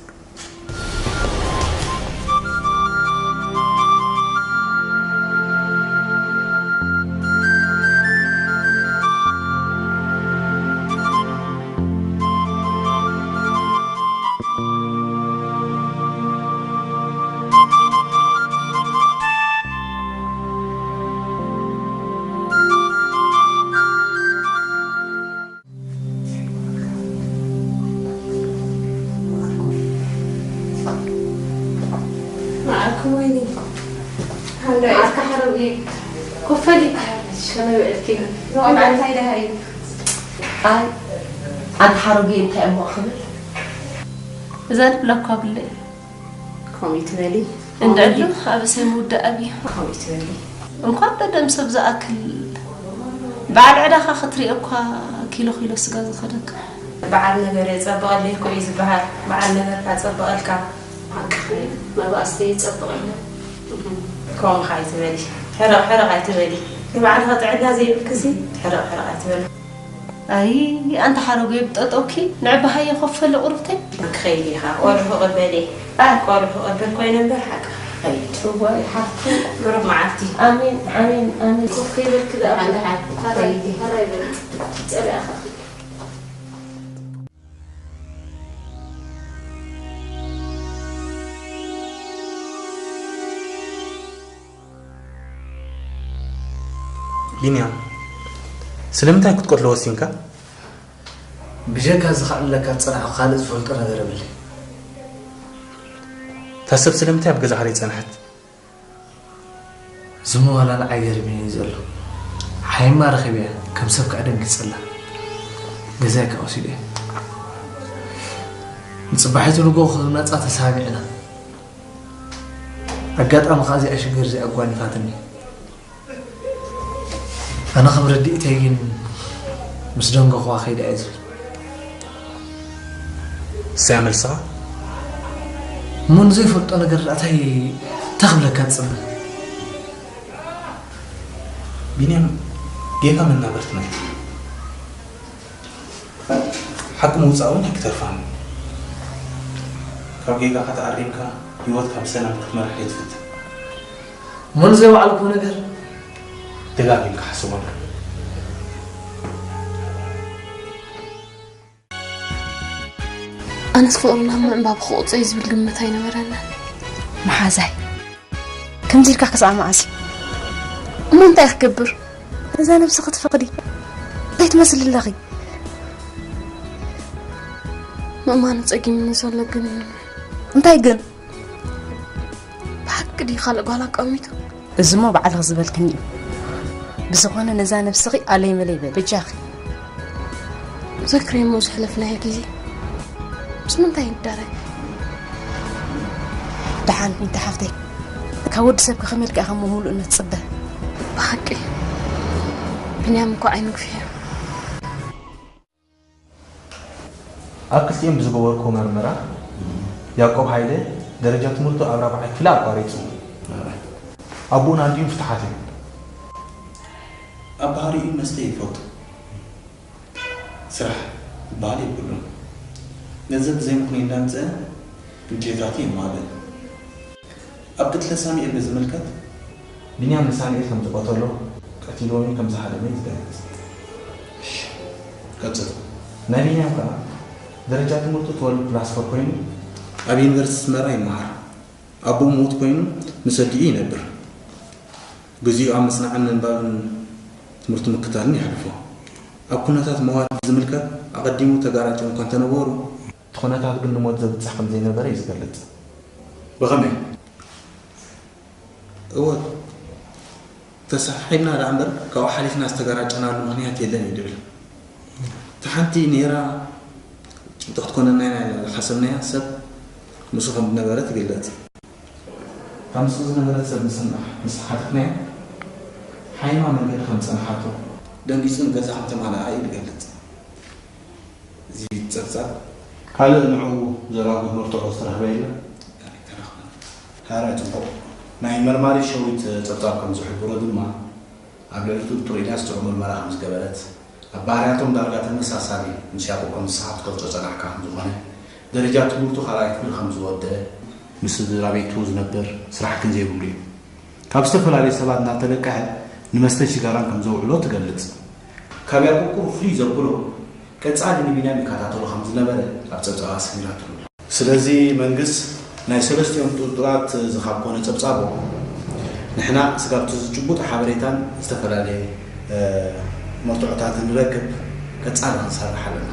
መዓርኩም ወይኒ፣ ሃሎ። መዓርካ ሓረጉ፣ ኮፈሊ። ከመይ ውዕልኪ? ኖ፣ እንታይ ደሃ እዩ? ኣይ፣ ኣንቲ ሓረጉ እንታይ እሞ ክብል? እዛ ልብላ እኳ ብለይ። ከምኡ ትበሊ? እንድዕሉ ኣብ እሰይ ምውዳእ ኣብዩ። ከምኡ ትበሊ? እንኳን ደደም ሰብ ዝኣክል በዓል ዕዳኻ ክትሪኦ እኳ ኪሎ ኪሎ ስጋ ዝኸደካ። በዓል ነገር የጸብቐለይ እኮ እዩ ዝበሃል። በዓል ነገርካ ጸብቐልካ። ሓቅኺ፣ መባእስቲ ይጸብቐለይ። ከምኡ ኸ ኣይትበሊ። ሕርቕ ሕርቕ ኣይትበሊ። ንባዕልኺ ጥዕና ዘይብልክሲ ሕርቕ ሕርቕ ኣይትበሊ። ኣይ፣ ኣንታ ሓረጎይ ብጠጠውኪ ንዕባሃየ ኮፈሊ ቁርብተይ። ክኸይድ ኢኻ። ቆልሑ ቅበሊ። ኣይ። ቆልሑ ቅብል ኮይነ እምበር ሓቂ ክኸይድ። እዋይ፣ ሓፍቲ። ብሩኽ መዓልቲ። ኣሜን፣ ኣሜን፣ ኣሜን። ኮፍ ይበልክ ደኣ። ሓንቲ ሓንቲ። ሓራይ፣ ሓራይ በል። ጸላእኻ። ቢንያም፣ ስለምንታይ ክትቀትሎ ወሲንካ? ብጀካ እዚ ከዕልለካ ዝጸናሕኩ ካልእ ዝፈልጦ ነገር የብለይን። እታ ሰብ ስለምንታይ ኣብ ገዛኻ ደይጸንሐት? ዝሞ ዋላ ንዓይ ገሪሙኒ እዩ ዘሎ። ሓይማ ረኺበያ፣ ከም ሰብ ከኣ ደንጊጸላ። ገዛይ ከኣ ወሲደዮ። ንጽባሒቱ ንግሆ ክመጻ ተሰማሚዕና። ኣጋጣሚ ከኣ እዚኣ ሽግር እዚኣ ኣጓኒፋትኒ። ኣነ ከም ርድኢተይ ግን ምስ ደንጎኽዋ ከይዳ እየ ዝብል። እሰያ መልስኻ? እሞ ንዘይፈልጦ ነገር ደኣ እንታይ፣ እንታይ ክብለካ ትጽበ? ቢንያም፣ ጌጋ መናበርትና እዩ። ሓቂ ምውጻእ እውን ኣይክተርፋን። ካብ ጌጋኻ ተኣሪምካ ህይወትካ ብሰላም ክትመርሕ እየ ትፍትን። እሞ ንዘይወዓልኩዎ ነገር? ደጋጊምካ ሓስበሉ። ኣነስ ፍቕርና ምዕንባብ ክቑጸይ ዝብል ግምት ኣይነበረንን። መሓዛይ፣ ከምዚ ኢልካ ክሳዕ መዓስ እዩ? እሞ እንታይ ክገብር? ነዛ ነብሲ ክትፈቕዲ? እንታይ ትመስሊ ኣለኺ? ምእማኑ ጸጊሙኒ ዘሎ ግን እዩ። እንታይ ግን? ብሓቂ ድዩ ካልእ ጓል ኣቃሚቱ? እዚ እሞ ባዕልኺ ዝበልክኒ እዩ። ብዝኾነ ነዛ ነብስኺ ኣለይ መለይ በሊ፣ በጃኺ። ዘክርዮ እሞ ዘሕለፍናዮ ግዜ ምስ ምንታይ ይዳረግ? ደሓን፣ ዊንታ ሓፍተይ፣ ካብ ወዲ ሰብ ከ ከመይ ኢልካ ኢኻ እሞ ምሉእነት ትጽበ? ብሓቂ፣ ቢንያም እኮ ዓይኑ ግፊሕ እዩ። ኣብ ክልቲኦም ብዝገበርኩዎ መርመራ፣ ያዕቆብ ሃይለ ደረጃ ትምህርቱ ኣብ ራብዓይ ክፍሊ ኣቋሪጹ። ኣቦኡን ኣዲኡን ፍቱሓት እዮም። ኣብ ባህሪኡ መስተ ይፈቱ። ስራሕ ዝበሃል የብሉን። ገንዘብ ብዘይ ምኽንያት እንዳምጽአ ንድሌታቱ የማልእ። ኣብ ቅትለት ሳሙኤል በዝምልከት? ቢንያም ንሳሙኤል ከም ዝቐተሎ፣ ቀቲልዎን ከም ዝሃደመ እዩ ዝገልጽ። እሺ፣ ቀጽል። ናይ ቢንያም ከኣ ደረጃ ትምህርቱ ትወልድ ፕላስ ፎር ኮይኑ፣ ኣብ ዩኒቨርሲቲ ኣስመራ ይመሃር። ኣቦኡ ምዉት ኮይኑ ምስ ኣዲኡ ይነብር። ግዜኡ ኣብ ምጽናዕን ምንባብን ትምህርቱ ምክታልን የሕልፎ። ኣብ ኩነታት መዋቲ ዝምልከት፣ ኣቐዲሙ ተጋራጭ እኳ እንተነበሩ፣ እቲ ኩነታት ግን ንሞት ዘብጽሕ ከም ዘይነበረ እዩ ዝገልጽ። ብኸመይ? እወ፣ ተሰሓሒብና ደኣ እምበር፣ ካብኡ ሓሊፍና ዝተጋራጨናሉ ምኽንያት የለን እዩ ዝብል። እታ ሓንቲ ነይራ፣ ጭንቂ ክትኮነና ኢና ኢልና ዝሓሰብናያ ሰብ ምስኡ ከም ዝነበረት ይግለጽ። እታ ምስኡ ዝነበረት ሰብ ምስ፣ ምስ ሓተትናያ፣ ሓይማ መንገዲ ከም ዝጸንሓቶ፣ ደንጊጹ ንገዛ ከም ተማልኣ እዩ ዝገልጽ። እዚ ጸብጻብ። ካልእ ንዕኡ ዘራጉድ መርትዖ ዝተረኽበ የለን? ኣይተረኽበን። ሃራይ ጽቡቕ። ናይ መርማሪ ሸዊት ጸብጻብ ከም ዝሕብሮ ድማ፣ ኣብ ልዕሊ ጥርጡር ኢልያስ ጥዑይ መርመራ ከም ዝገበረት፣ ኣብ ባህርያቶም ዳርጋ ተመሳሳሊ ምስ ያዕቆብ ከም ዝሰሓብትኮ ዝጸናሕካ ከም ዝኾነ፣ ደረጃ ትምህርቱ ካልኣይ ክፍሊ ከም ዝወደአ፣ ምስ ስድራ ቤቱ ዝነብር፣ ስራሕ ግን ዘይብሉ እዩ። ካብ ዝተፈላለዩ ሰባት እናተለቀሐ ንመስተን ሽጋራን ከም ዘውዕሎ ትገልጽ። ካብ ያዕቆብ ቁሩብ ፍልይ ዘብሎ፣ ቀጻሊ ንቢንያም ይከታተሎ ከም ዝነበረ ኣብ ጸብጻባ ኣስፊራትሉ። ስለዚ መንግስት ናይ ሰለስቲኦም ጥርጡራት እዚ ካብ ኮነ ጸብጻቦም፣ ንሕና ስጋብ እቲ ጭቡጥ ሓበሬታን ዝተፈላለየ፣ እ፣ መርትዖታትን ንረክብ ቀጻሊ ክንሰርሕ ኣለና።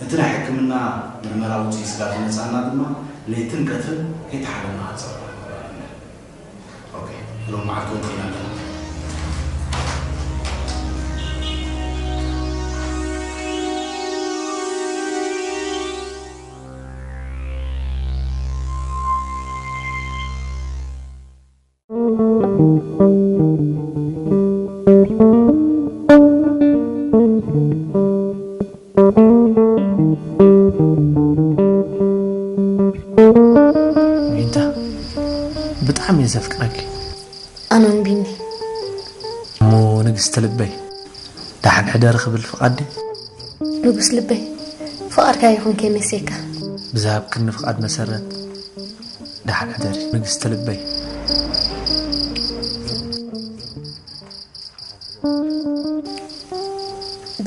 እቲ ናይ ሕክምና ምርመራ ውጽኢት ስጋብ ዝመጽኣና ድማ ለይትን ቀትርን ከይተሓለና ክንሰርሕ ንኽእል ኢና። ኦኬ፣ ሎም መዓልቲ ወጺእና ኣለና። ንግስቲ ልበይ፣ ደሓን ሕደሪ ክብል ፍቓድ ድዩ? ንጉስ ልበይ፣ ፍቓድካ ይኹን ከይመሴካ። ብዝሃብክኒ ፍቓድ መሰረት፣ ደሓን ሕደሪ ንግስቲ ልበይ።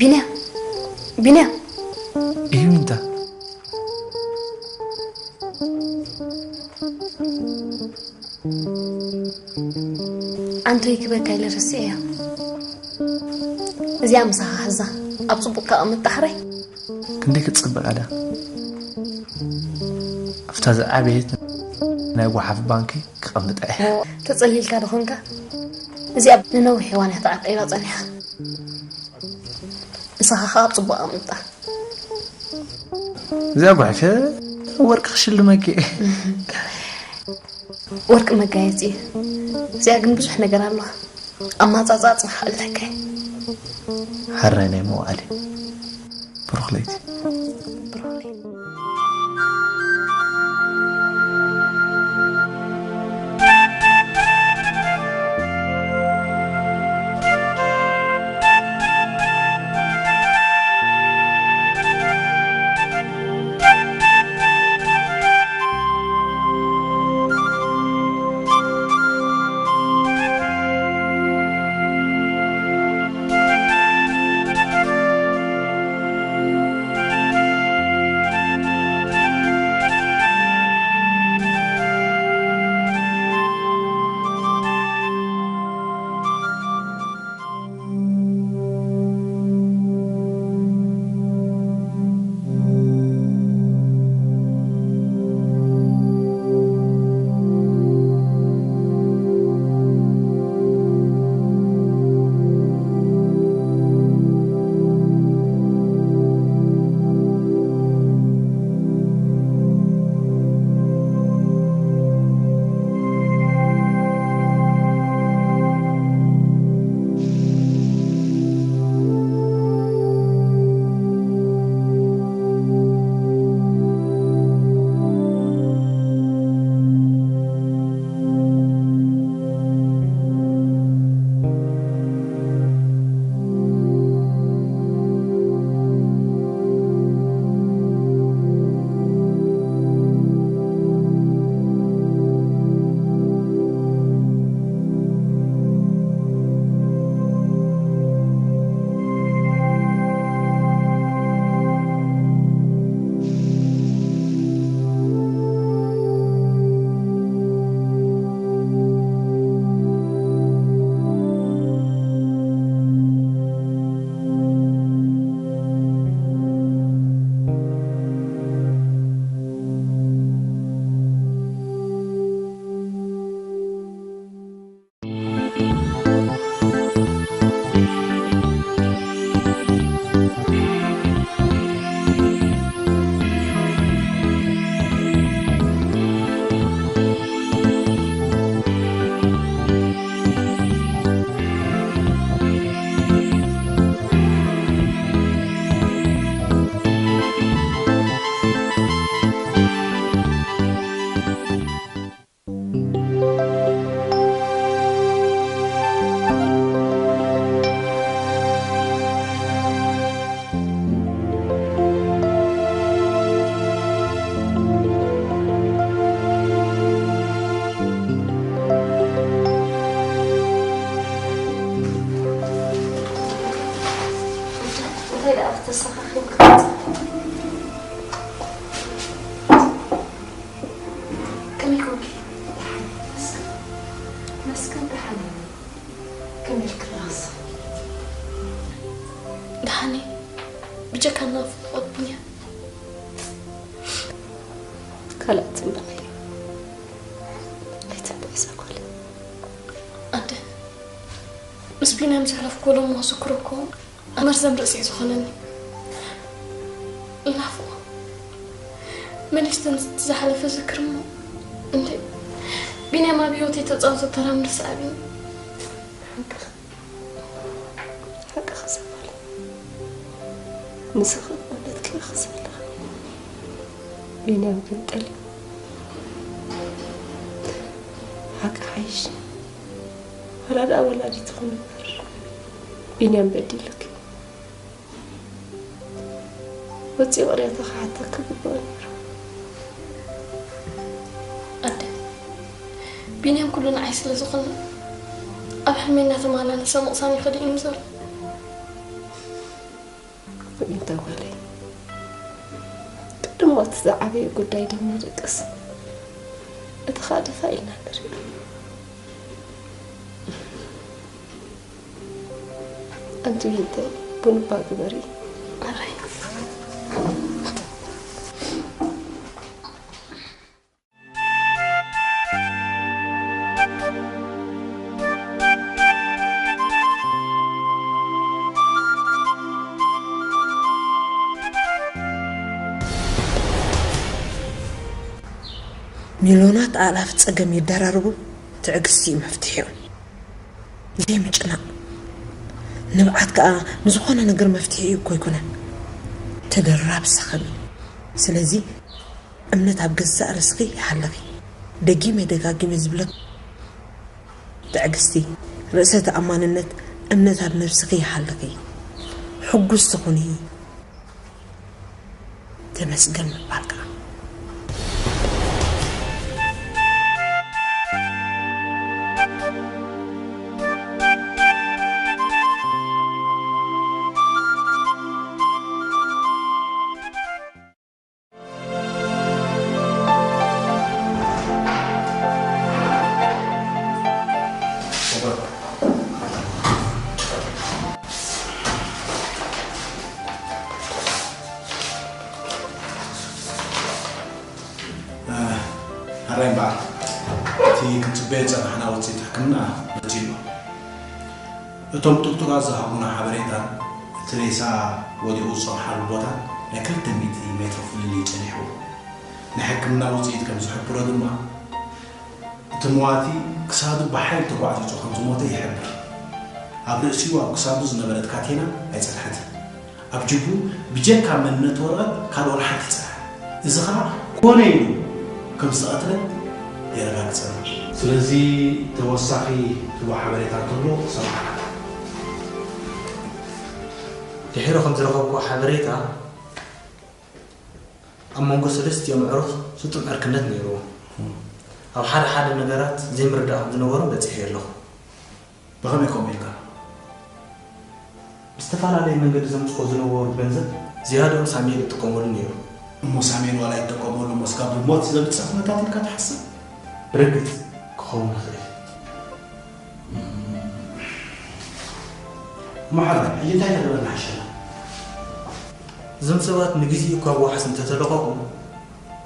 ቢንያም፣ ቢንያም። እዩ እንታ። ኣንቶይ ክበካ ኢለ ረሲዐያ። እዚኣ ምሳኻ ሕዛ ኣብ ጽቡቕ ከቐምጥ ዳሕራይ። ክንደይ ክትጽብቕ እያ። ኣብታ ዝዓበየት ናይ ጓሓፍ ባንኪ ክቐምጣ እየ። ተጸሊልካ ዶ ኾንካ? እዚኣ ንነዊሕ እዋን እያ ተዓቂባ ጸኒሓ። ንስኻ ኸኣ ኣብ ጽቡቕ ኣቕምጣ። እዚኣ ጓሕፈ ወርቂ ክሽልመኪ። ወርቂ መጋየጺ እዩ። እዚኣ ግን ብዙሕ ነገር ኣለዋ። ኣማጻጽኣ ጽባሕ ኣለካ። ሕራይ ናይ መዋእለ። ብሩኽ ለይቲ። ብሩኽ ለይቲ። እንታይ ደኣ ተሰኻኺልካ? ከመይ ኮንኪ? ደሓን እየ፣ መስገን። መስገን ደሓን እየ። ከመይ ኢልኪ ኣለኺ ንስኺ? ደሓን እየ። ብጀካ ናፍቖት ቢንያም። ካልእ ትንበቐዮ። ኣይትንበቒ እዛ ጓል። ኣደ፣ ምስ ቢንያም ዘሕለፍክዎ ሎሚ ዝክሮ እኮ መርዘም ርእሲ እዩ ዝኾነኒ። ይናፍቖ። መሊስ እቲ ዝሓለፈ ዝክር እሞ፣ እንዴ፣ ቢንያም ኣብ ህይወተይ ተጻወቶ ተራ ምርሳዕ ኣብዩኒ። ሓቅኺ፣ ሓቅኺ እዛ ጓል። ንስኺ ማለት ክኢኺ ዘለኺ። ቢንያም ግን ጠሊሙ። ሓቂ ሓይሽ። ዋላ ደኣ ወላዲትኺ እምበር። ቢንያም በዲሉኪ። ወፂ ቅሬታ ክሓተኪ ግባእ ነይሩ። ኣደ፣ ቢንያም ኩሉ ንዓይ ስለ ዝኾነ፣ ኣብ ሕልመይ እናተመላለሰ ምቕሳን ይኸድእኒ ዘሎ። ዊንታ ጓለይ፣ ቅድም እቲ ዝዓበየ ጉዳይ ደሞ ደቅስ፣ እቲ ኻእ ደፋ ኢልና ንሪኦ። ኣንቲ ዊንተይ፣ ቡን እባ ግበሪ። ኣራይ። ሚልዮናት ኣእላፍ ጸገም የደራርቡ፣ ትዕግስቲ እዩ መፍትሒኦም። ዘይምጭናቕ፣ ንብዓት ከኣ ንዝኾነ ነገር መፍትሒ እዩ እኮ ኣይኮነን፣ ተደራቢ ሰኸም እዩ። ስለዚ እምነት ኣብ ገዛእ ርእስኺ ይሃልኺ። ደጊመ ደጋጊመ ዝብለኪ ትዕግስቲ፣ ርእሰ ተኣማንነት፣ እምነት ኣብ ነብስኺ ይሃልኺ። ሕጉስቲ ኩኒ። ተመስገን ምባል ከኣ። ኣራይ እምበኣር፣ እቲ ክንጽበዮ ዝጸናሕና ውጽኢት ሕክምና መጺኡ ኣሎ። እቶም ጥቕጡቓት ዝሃቡና ሓበሬታን እቲ ሬሳ ወዲቑ ዝጸንሓሉ ቦታን ናይ ክልተ ሚእቲ ሜትሮ ፍልልይ ጸኒሕዎ። ናይ ሕክምና ውጽኢት ከም ዝሕብሮ ድማ፣ እቲ መዋቲ ክሳዱ ብሓይሊ ተጓዕጺጹ ከም ዝሞተ ይሕብር። ኣብ ርእሲኡ ኣብ ክሳዱ ዝነበረት ካቴና ኣይጸንሐትን። ኣብ ጅቡ ብጀካ መንነት ወረቐት ካልእ ዋላ ሓንቲ ኣይጸንሐን። እዚ ኸኣ ኮነ ኢሉ ከም ዝተቐትለ የረጋግጸልና። ስለዚ ተወሳኺ ትህቦ ሓበሬታ እንተሎ ክሰምዓካ። ድሒሩ ከም ዝረኸብክዎ ሓበሬታ፣ ኣብ መንጎ ሰለስቲኦም ኣዕሩኽ ስጡም ዕርክነት ነይርዎ። ኣብ ሓደ ሓደ ነገራት ዘይምርዳእ ከም ዝነበሮም በጺሐ ኣለኹ። ብኸመይ ከምኡ ኢልካ? ብዝተፈላለየ መንገዲ ዘምጽኦ ዝነበሩ ገንዘብ ዝያድኦም ሳሙኤል ይጥቀመሉ ነይሩ። እሞ ሳሙኤል ዋላ ይጥቀመሉ እሞ ስጋብ ብሞት ዘብጽሕ ኩነታት ኢልካ ትሓስብ? ብርግጽ ክኸውን ይኽእል። እሞ ሓራይ፣ ሕጂ እንታይ ተግበርና ሓሸና? እዞም ሰባት ንግዜ እኳ ብዋሕስ እንተተለቐቑ፣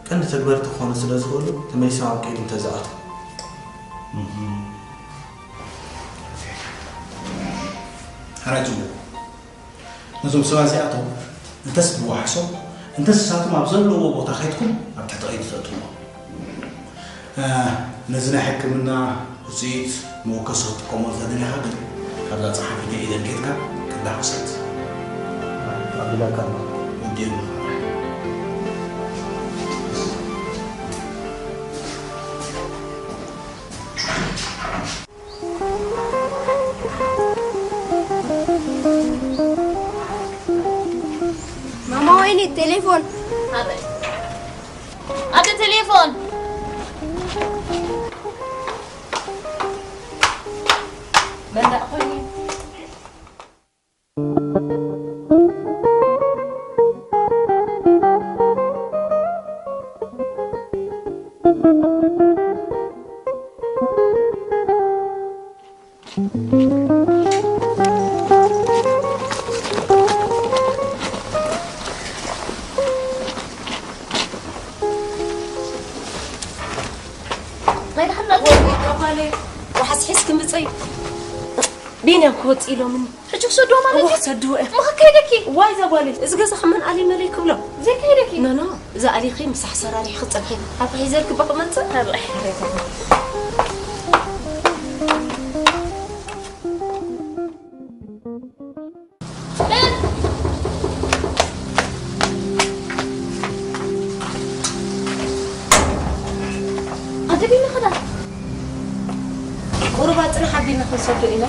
ቀንዲ ተግበርቲ ክኾኑ ስለ ዝኽእሉ፣ ተመሊሶም ኣብ ቀይዲ እንተዝኣትዉ። እም። ሓራይ ጽቡቕ። ነዞም ሰባት እዚኣቶም እንተስ ብዋሕሶም፣ እንተስ ንሳቶም ኣብ ዘለውዎ ቦታ ኸይድኩም ኣብ ትሕቲ ቀይዲ ተእትውዎም። እ፣ ነዚ ናይ ሕክምና ውጽኢት መወከሲ ክትጥቀመሉ ተደሊኻ ግን፣ ካብዛ ጸሓፊተይ ኢደን ኬድካ ቅዳሕ ውሰድ። ኣቢላካ ኣሎ። ወዲኦም። ማማ ወይኒ፣ ቴሌፎን። ኣደ፣ ኣደ፣ ቴሌፎን። መንዳእ ኮይኑ። ናይ ደሓን ናት። ወይ ጓሌ፣ ወሓስ ሒዝኪ ምጸይ። ቢንያም ክወጽእ ኢሎምኒ። ሕጂ ክሰድዎ ማለት እወ፣ እዩ? ክሰድዎ እዮም። እሞ ከይደኪ? ዋይ፣ እዛ ጓለይ፣ እዚ ገዛ ከመን ኣሊ መለይ ክብሎ? ዘይከይደኪ? ኖ፣ ኖ፣ እዛ ኣሊኺ ምሳሕ ሰራሪሕ ክጸንሒ። ኣብ ሒዘልኪ ባቕ መጽእ? ኣረ። ኣንተ ቢኒ ክዳ? ቁሩብ ኣጽንሕ ኣቢልና ክንሰዶ ኢና።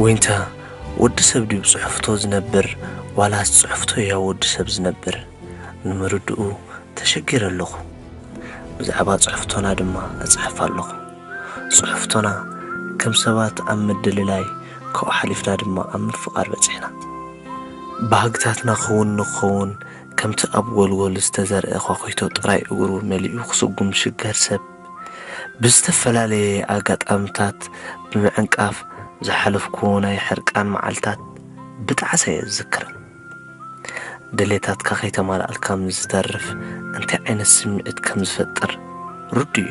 ዊንታ፣ ወዲ ሰብ ድዩ ብጽሑፍቶ ዝነብር፣ ዋላስ ጽሑፍቶ እያ ወዲ ሰብ ዝነብር? ንምርድኡ ተሸጊረ ኣለኹ። ብዛዕባ ጽሑፍቶና ድማ እጽሕፍ ኣለኹ። ጽሑፍቶና ከም ሰባት ኣብ ምድልላይ፣ ካብኡ ሓሊፍና ድማ ኣብ ምፍቓር በጺሕና። ባህግታትና ክውን ንኸውን፣ ከምቲ ኣብ ጎልጎል ዝተዘርአ ኳኹይቶ ጥራይ እግሩ መሊኡ ክስጉም ሽገር ሰብ፣ ብዝተፈላለየ ኣጋጣምታት ብምዕንቃፍ ዝሓለፍኩዎ ናይ ሕርቃን መዓልታት ብጣዕሳ እየ ዝዝክረን። ድሌታትካ ከይተማልኣልካ ምስ ዝተርፍ እንታይ ዓይነት ስምዒት ከም ዝፈጥር ርዱእ እዩ።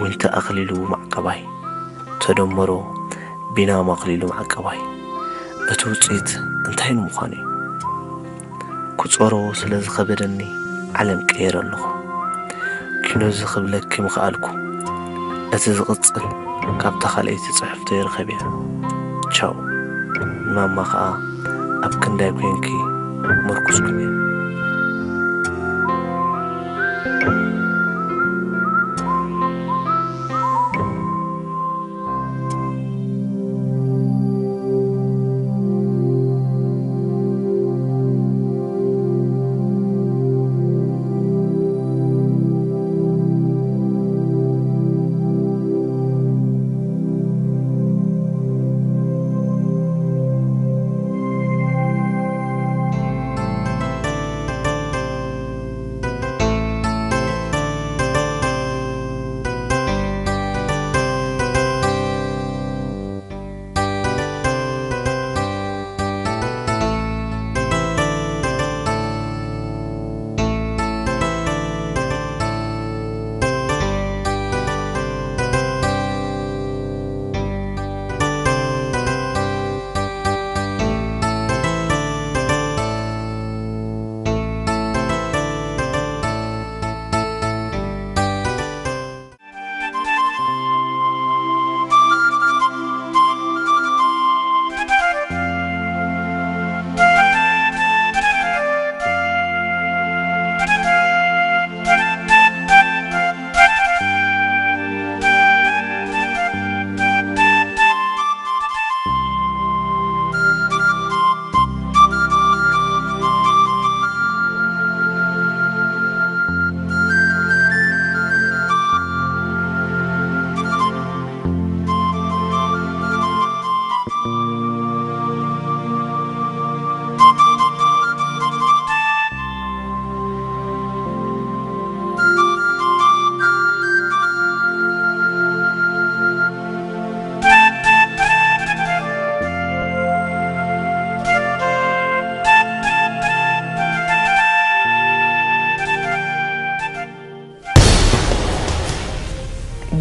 ዊንታ ኣኽሊሉ ማዕቀባይ፣ ተደመሮ ቢናም ኣኽሊሉ ማዕቀባይ፣ እቲ ውጽኢት እንታይ ንምዃኑ እዩ? ክጾሮ ስለ ዝኸበደኒ ዓለም ቀይረ ኣለኹ። ኪኖዚ ክብለኪ ምኽኣልኩ። እቲ ዝቕጽል ካብታ ካልኣይቲ ጽሕፍቶ ይርከብ እያ። ቻው። ንማማ ኸኣ ኣብ ክንዳይ ኮንኪ መርኩስ ኩኒ።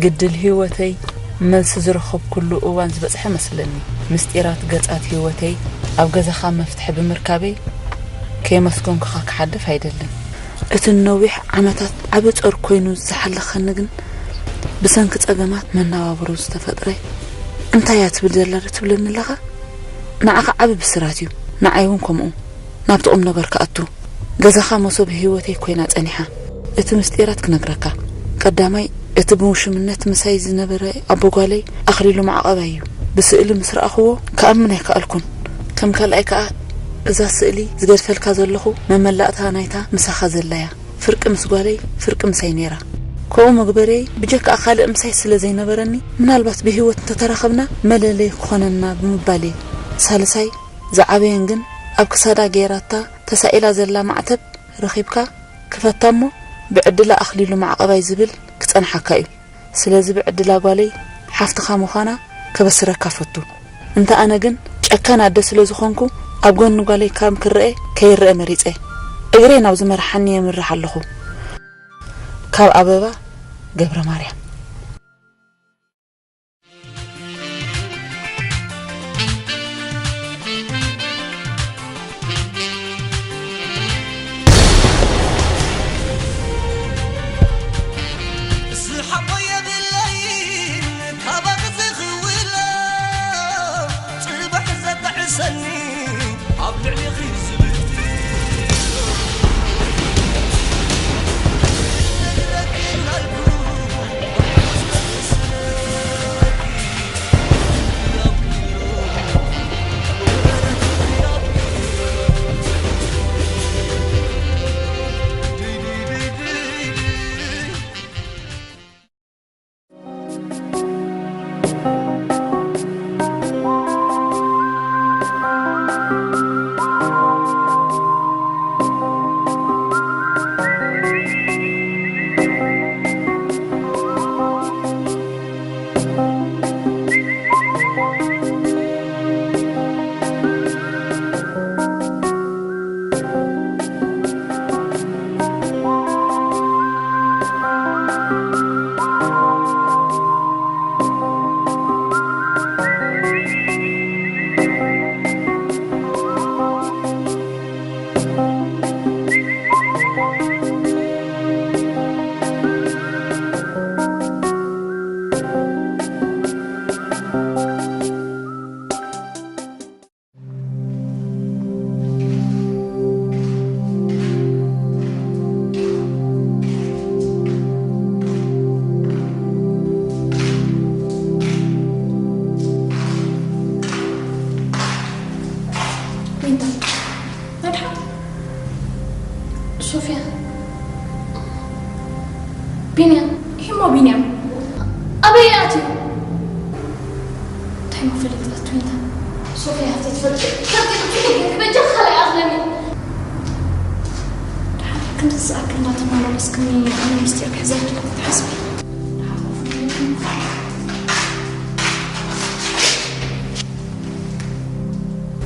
ግድል ህይወተይ መልሲ ዝረኸብኩሉ እዋን ዝበጽሐ መስለኒ። ምስጢራት ገጻት ህይወተይ ኣብ ገዛኻ መፍትሒ ብምርካበይ ከየመስገንኩኻ ክሓልፍ ኣይደልን። እቲ ነዊሕ ዓመታት ዓቢ ጾር ኮይኑ ዝሓለኸኒ ግን ብሰንኪ ጸገማት መነባብሮ ዝተፈጥረ እንታይ እያ ትብል ዘላ ዶ ትብለኒ ኣለኻ? ንዓኻ ዓቢ ብስራት እዩ፣ ንዓይ እውን ከምኡ። ናብቲ ቁም ነገር ክኣቱ። ገዛኻ መሶብ ህይወተይ ኮይና ጸኒሓ። እቲ ምስጢራት ክነግረካ። ቀዳማይ፣ እቲ ብውሽምነት ምሳይ ዝነበረ ኣቦ ጓለይ ኣኽሊሉ ማዕቐባይ እዩ። ብስእሊ ምስ ረኣኽዎ ክኣምን ኣይከኣልኩን። ከም ካልኣይ ከኣ፣ እዛ ስእሊ ዝገድፈልካ ዘለኹ መመላእታ ናይታ ምሳኻ ዘላ እያ። ፍርቂ ምስ ጓለይ፣ ፍርቂ ምሳይ ነይራ። ከምኡ መግበርየይ ብጀካኣ ካልእ ምሳይ ስለ ዘይነበረኒ፣ ምናልባት ብህይወት እንተተራኸብና መለለዪ ክኾነና ብምባል እየ። ሳልሳይ፣ ዝዓበየን ግን ኣብ ክሳዳ ገይራታ ተሳኢላ ዘላ ማዕተብ ረኺብካ ክፈታ እሞ ብዕድላ ኣኽሊሉ ማዕቐባይ ዝብል ክጸንሓካ እዩ። ስለዚ ብዕድላ ጓለይ ሓፍትኻ ምዃና ከበስረካ ፈቱ። እንተ ኣነ ግን ጨካን ኣደ ስለ ዝኾንኩ ኣብ ጎኒ ጓለይ ካብ ክረኤ ከይረኤ መሪጸ። እግረይ ናብ ዝመርሓኒ የምርሕ ኣለኹ። ካብ ኣበባ ገብረ ማርያም። ዝሓቦ የብለይን ካባኺ ዝኽውሎ፣ ጽባሕ ዘጣዕሰኒ ኣብ ልዕሊኺ ዝብል። ቢንያም፣ ሂሞ ቢንያም፣ ኣበይ ኣትዩ? እንታይ ሞ ፈሊጥካ ትዊንታ? ሶፊያ ሃፍተይ ትፈልጥ፣ ትፈልጥ፣ ትፈልጥ፣ በጃ ካልኣይ ኣኽለኒ። ድሓር ክንዲ ዝኣክል እናተመላለስክኒ ኣነ ምስጢር ክሕዘልኪ ክትሓስቢ?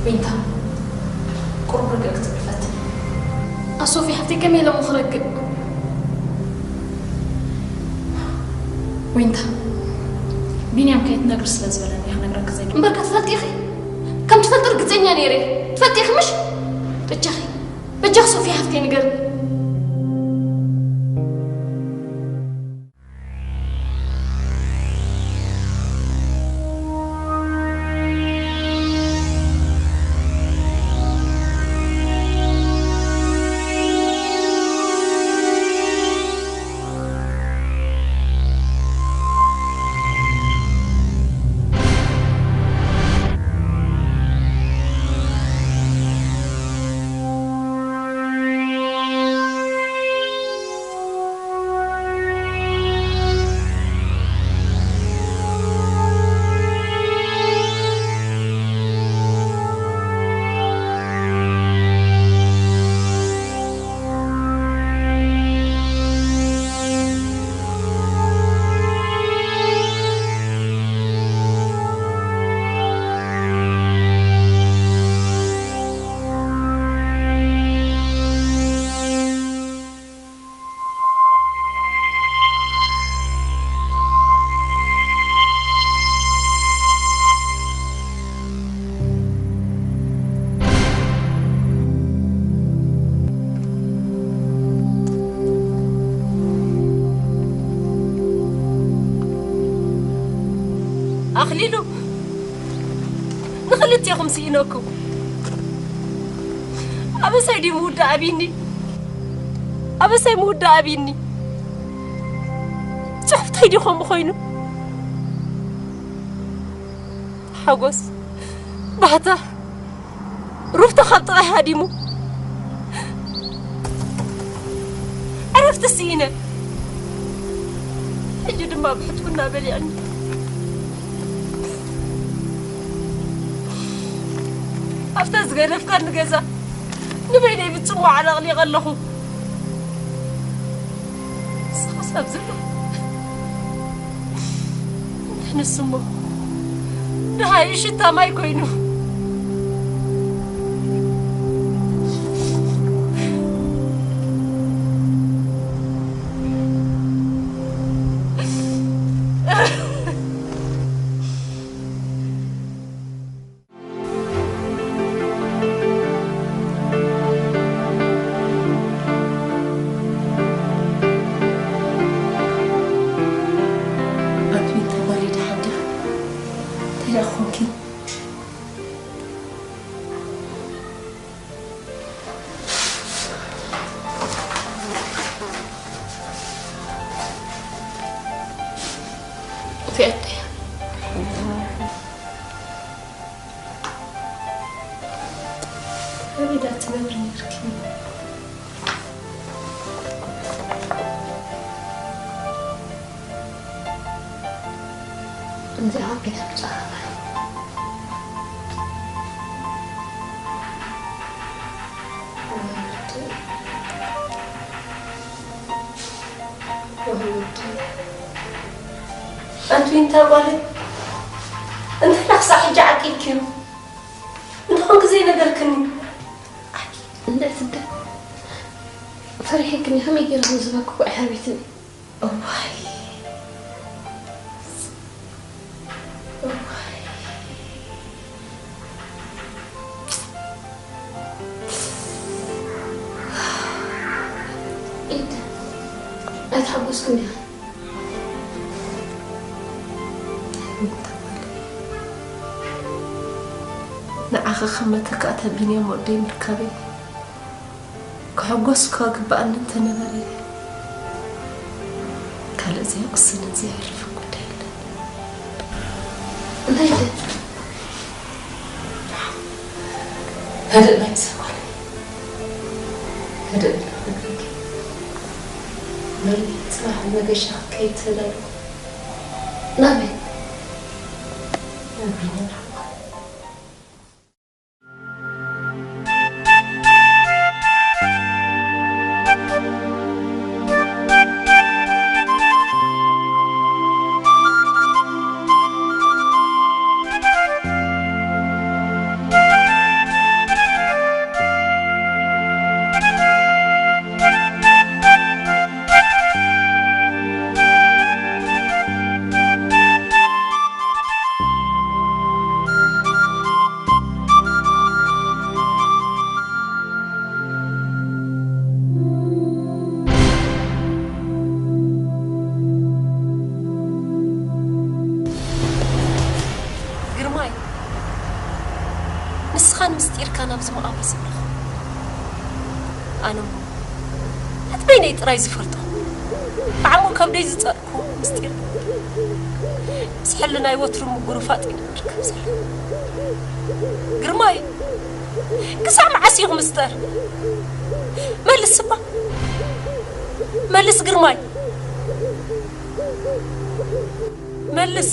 ዊንታ፣ ቁሩብ ርግእ ክትብል ፈትን። ኣሶፊ ሓፍተይ፣ ከመይ ኢለ እሞ ክረግእ? ዊንታ፣ ቢንያም ከይትነግሪ ስለ ዝበለኒ እየ ክነግረኪ ዘይደሊ። እምበር ከ ትፈልጢ ኢኺ? ከም ትፈልጢ ርግጸኛ ነይረ እየ። ትፈልጢ ኢኺ ምሽ? በጃኺ፣ በጃኺ ሶፊ ሓፍተይ ንገርኒ። ኣኽሊሉ፣ ንኽልቴኹም ስኢነኩም። ኣበሳይ ድዩ ምውዳእ ኣቢኒ? ኣበሳይ ምውዳእ ኣቢኒ? ጽሑፍታይ ድዩ ከምኡ ኮይኑ? ሓጎስ፣ ባህታ፣ ሩፍታ ካብ ጥቓይ ሃዲሙ። ዕረፍቲ ስኢነ። ሕጂ ድማ ብሕትኩና በሊዕኒ። ኣብታ ዝገደፍካኒ ገዛ ንበይነይ ብጽሙቕ ዓለቕሊቐ ኣለኹ። ንስኻስ ኣብዚ ኣለኻ? እንታይ ንሱ እሞ ደሃዩ ሽታ ማይ ኮይኑ። ኣትዊት ተባሊ ደሓን ዲኻ? እንታይ ደኣ ኮንኪ? እቲኣተያ ኣበይ ደኣ ትነብሪ ነርኪ? እንዲኣ ቤት ምጻኻ። ኣንቲ ዊንታ ጓለይ፣ እንታይ ደኣ ክሳዕ ሕጂ ዓቂብክዮ? እንተኾንኪ ዘይነገርክኒ። እንታይ ትደ? ፈሪሐክኒ፣ ከመይ ገይረ ከም ዝበክኩ ኣይሃርቢትኒ። እዋይ። እዋይ። ኢደ፣ ኣይተሓጎስክን ዲኻ? ንዓኺ ከም መተካእታ ቢንያም ወደይ ምርካበይ ክሕጎስ እኳ ግብኣኒ እንተነበረ፣ ካልእ ዘየቕስንን ዘየዕርፍን ጉዳይ የለን። እንታይ ኢለ? ህድእ በይ ምሳይ ጓለይ። ህድእ ኢለ ክነግረኪ። በሊ፣ ጽባሕ እሞ መገሻ ክትከይድ ትብል ኣይኮን። ናበይ? ናብ ቢኒ ርሕቕ። ግርማይ፣ ንስኻን ምስጢርካ ናብዚ መቓብር ዝብለኹ። ኣነ እሞ እቲ በይነይ ጥራይ ዝፈልጦ፣ ብዓሞ ከብደይ ዝጸርኩ ምስጢር፣ ምስ ሕልናይ ወትሩ ምጉርፋጥ ይነብር ከም ዘሎ። ግርማይ፣ ክሳብ መዓስ እዩ ክምስጠር? መልስ እባ፣ መልስ ግርማይ፣ መልስ።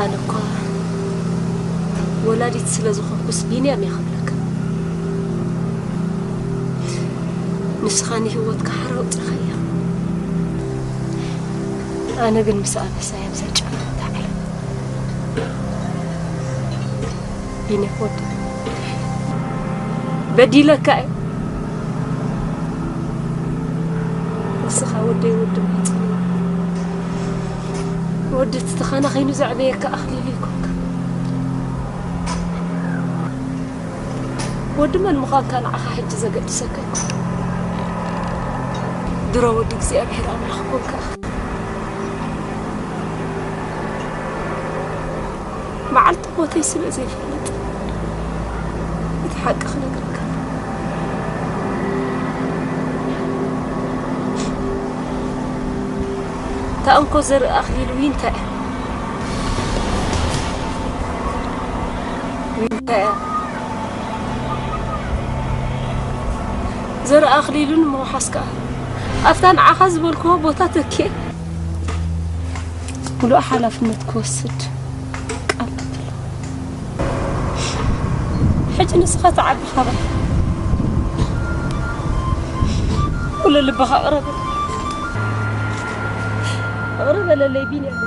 ኣነ እኳ ወላዲት ስለ ዝኾንኩስ ቢንያም እየ ክብለካ። ንስኻ ንህይወትካ ሓራ ኣውጺእኻያ። ኣነ ግን ምስ ኣበሳይ ኣብዛ ጨለማ ዓለም ቢንያም ወዲ በዲለካ እየ። ንስኻ ወደይ ወዲ ማህፀነይ፣ ወዲ እቲ ተኸናኺኑ ዘዕበየካ ኣኽሊሉ ይኮንካ። ወዲ መን ምዃንካ ንዓኻ ሕጂ ዘገድሰካ ኣይኮነን። ድሮ ወዲ እግዚኣብሔር ኣምላኽ ኮንካ። መዓልቲ ሞተይ ስለ ዘይፈልጥ እቲ ሓቂ ክነግረካ። እታ እንኮ ዘርኢ ኣኽሊል ዊንታ እያ። ዊንታ እያ። ዘርኢ ኣኽሊሉ ንምውሓስ ከኣ ኣብታ ንዓኻ ዝበልክዎ ቦታ ተኪኤ ምሉእ ሓላፍነት ክወስድ ቃል ኣትለኹ። ሕጂ ንስኻ ተዓቢ ካባይ ኩሉ ልብኻ ኣቕረበ። ኣቕረበለለይ ቢንያም።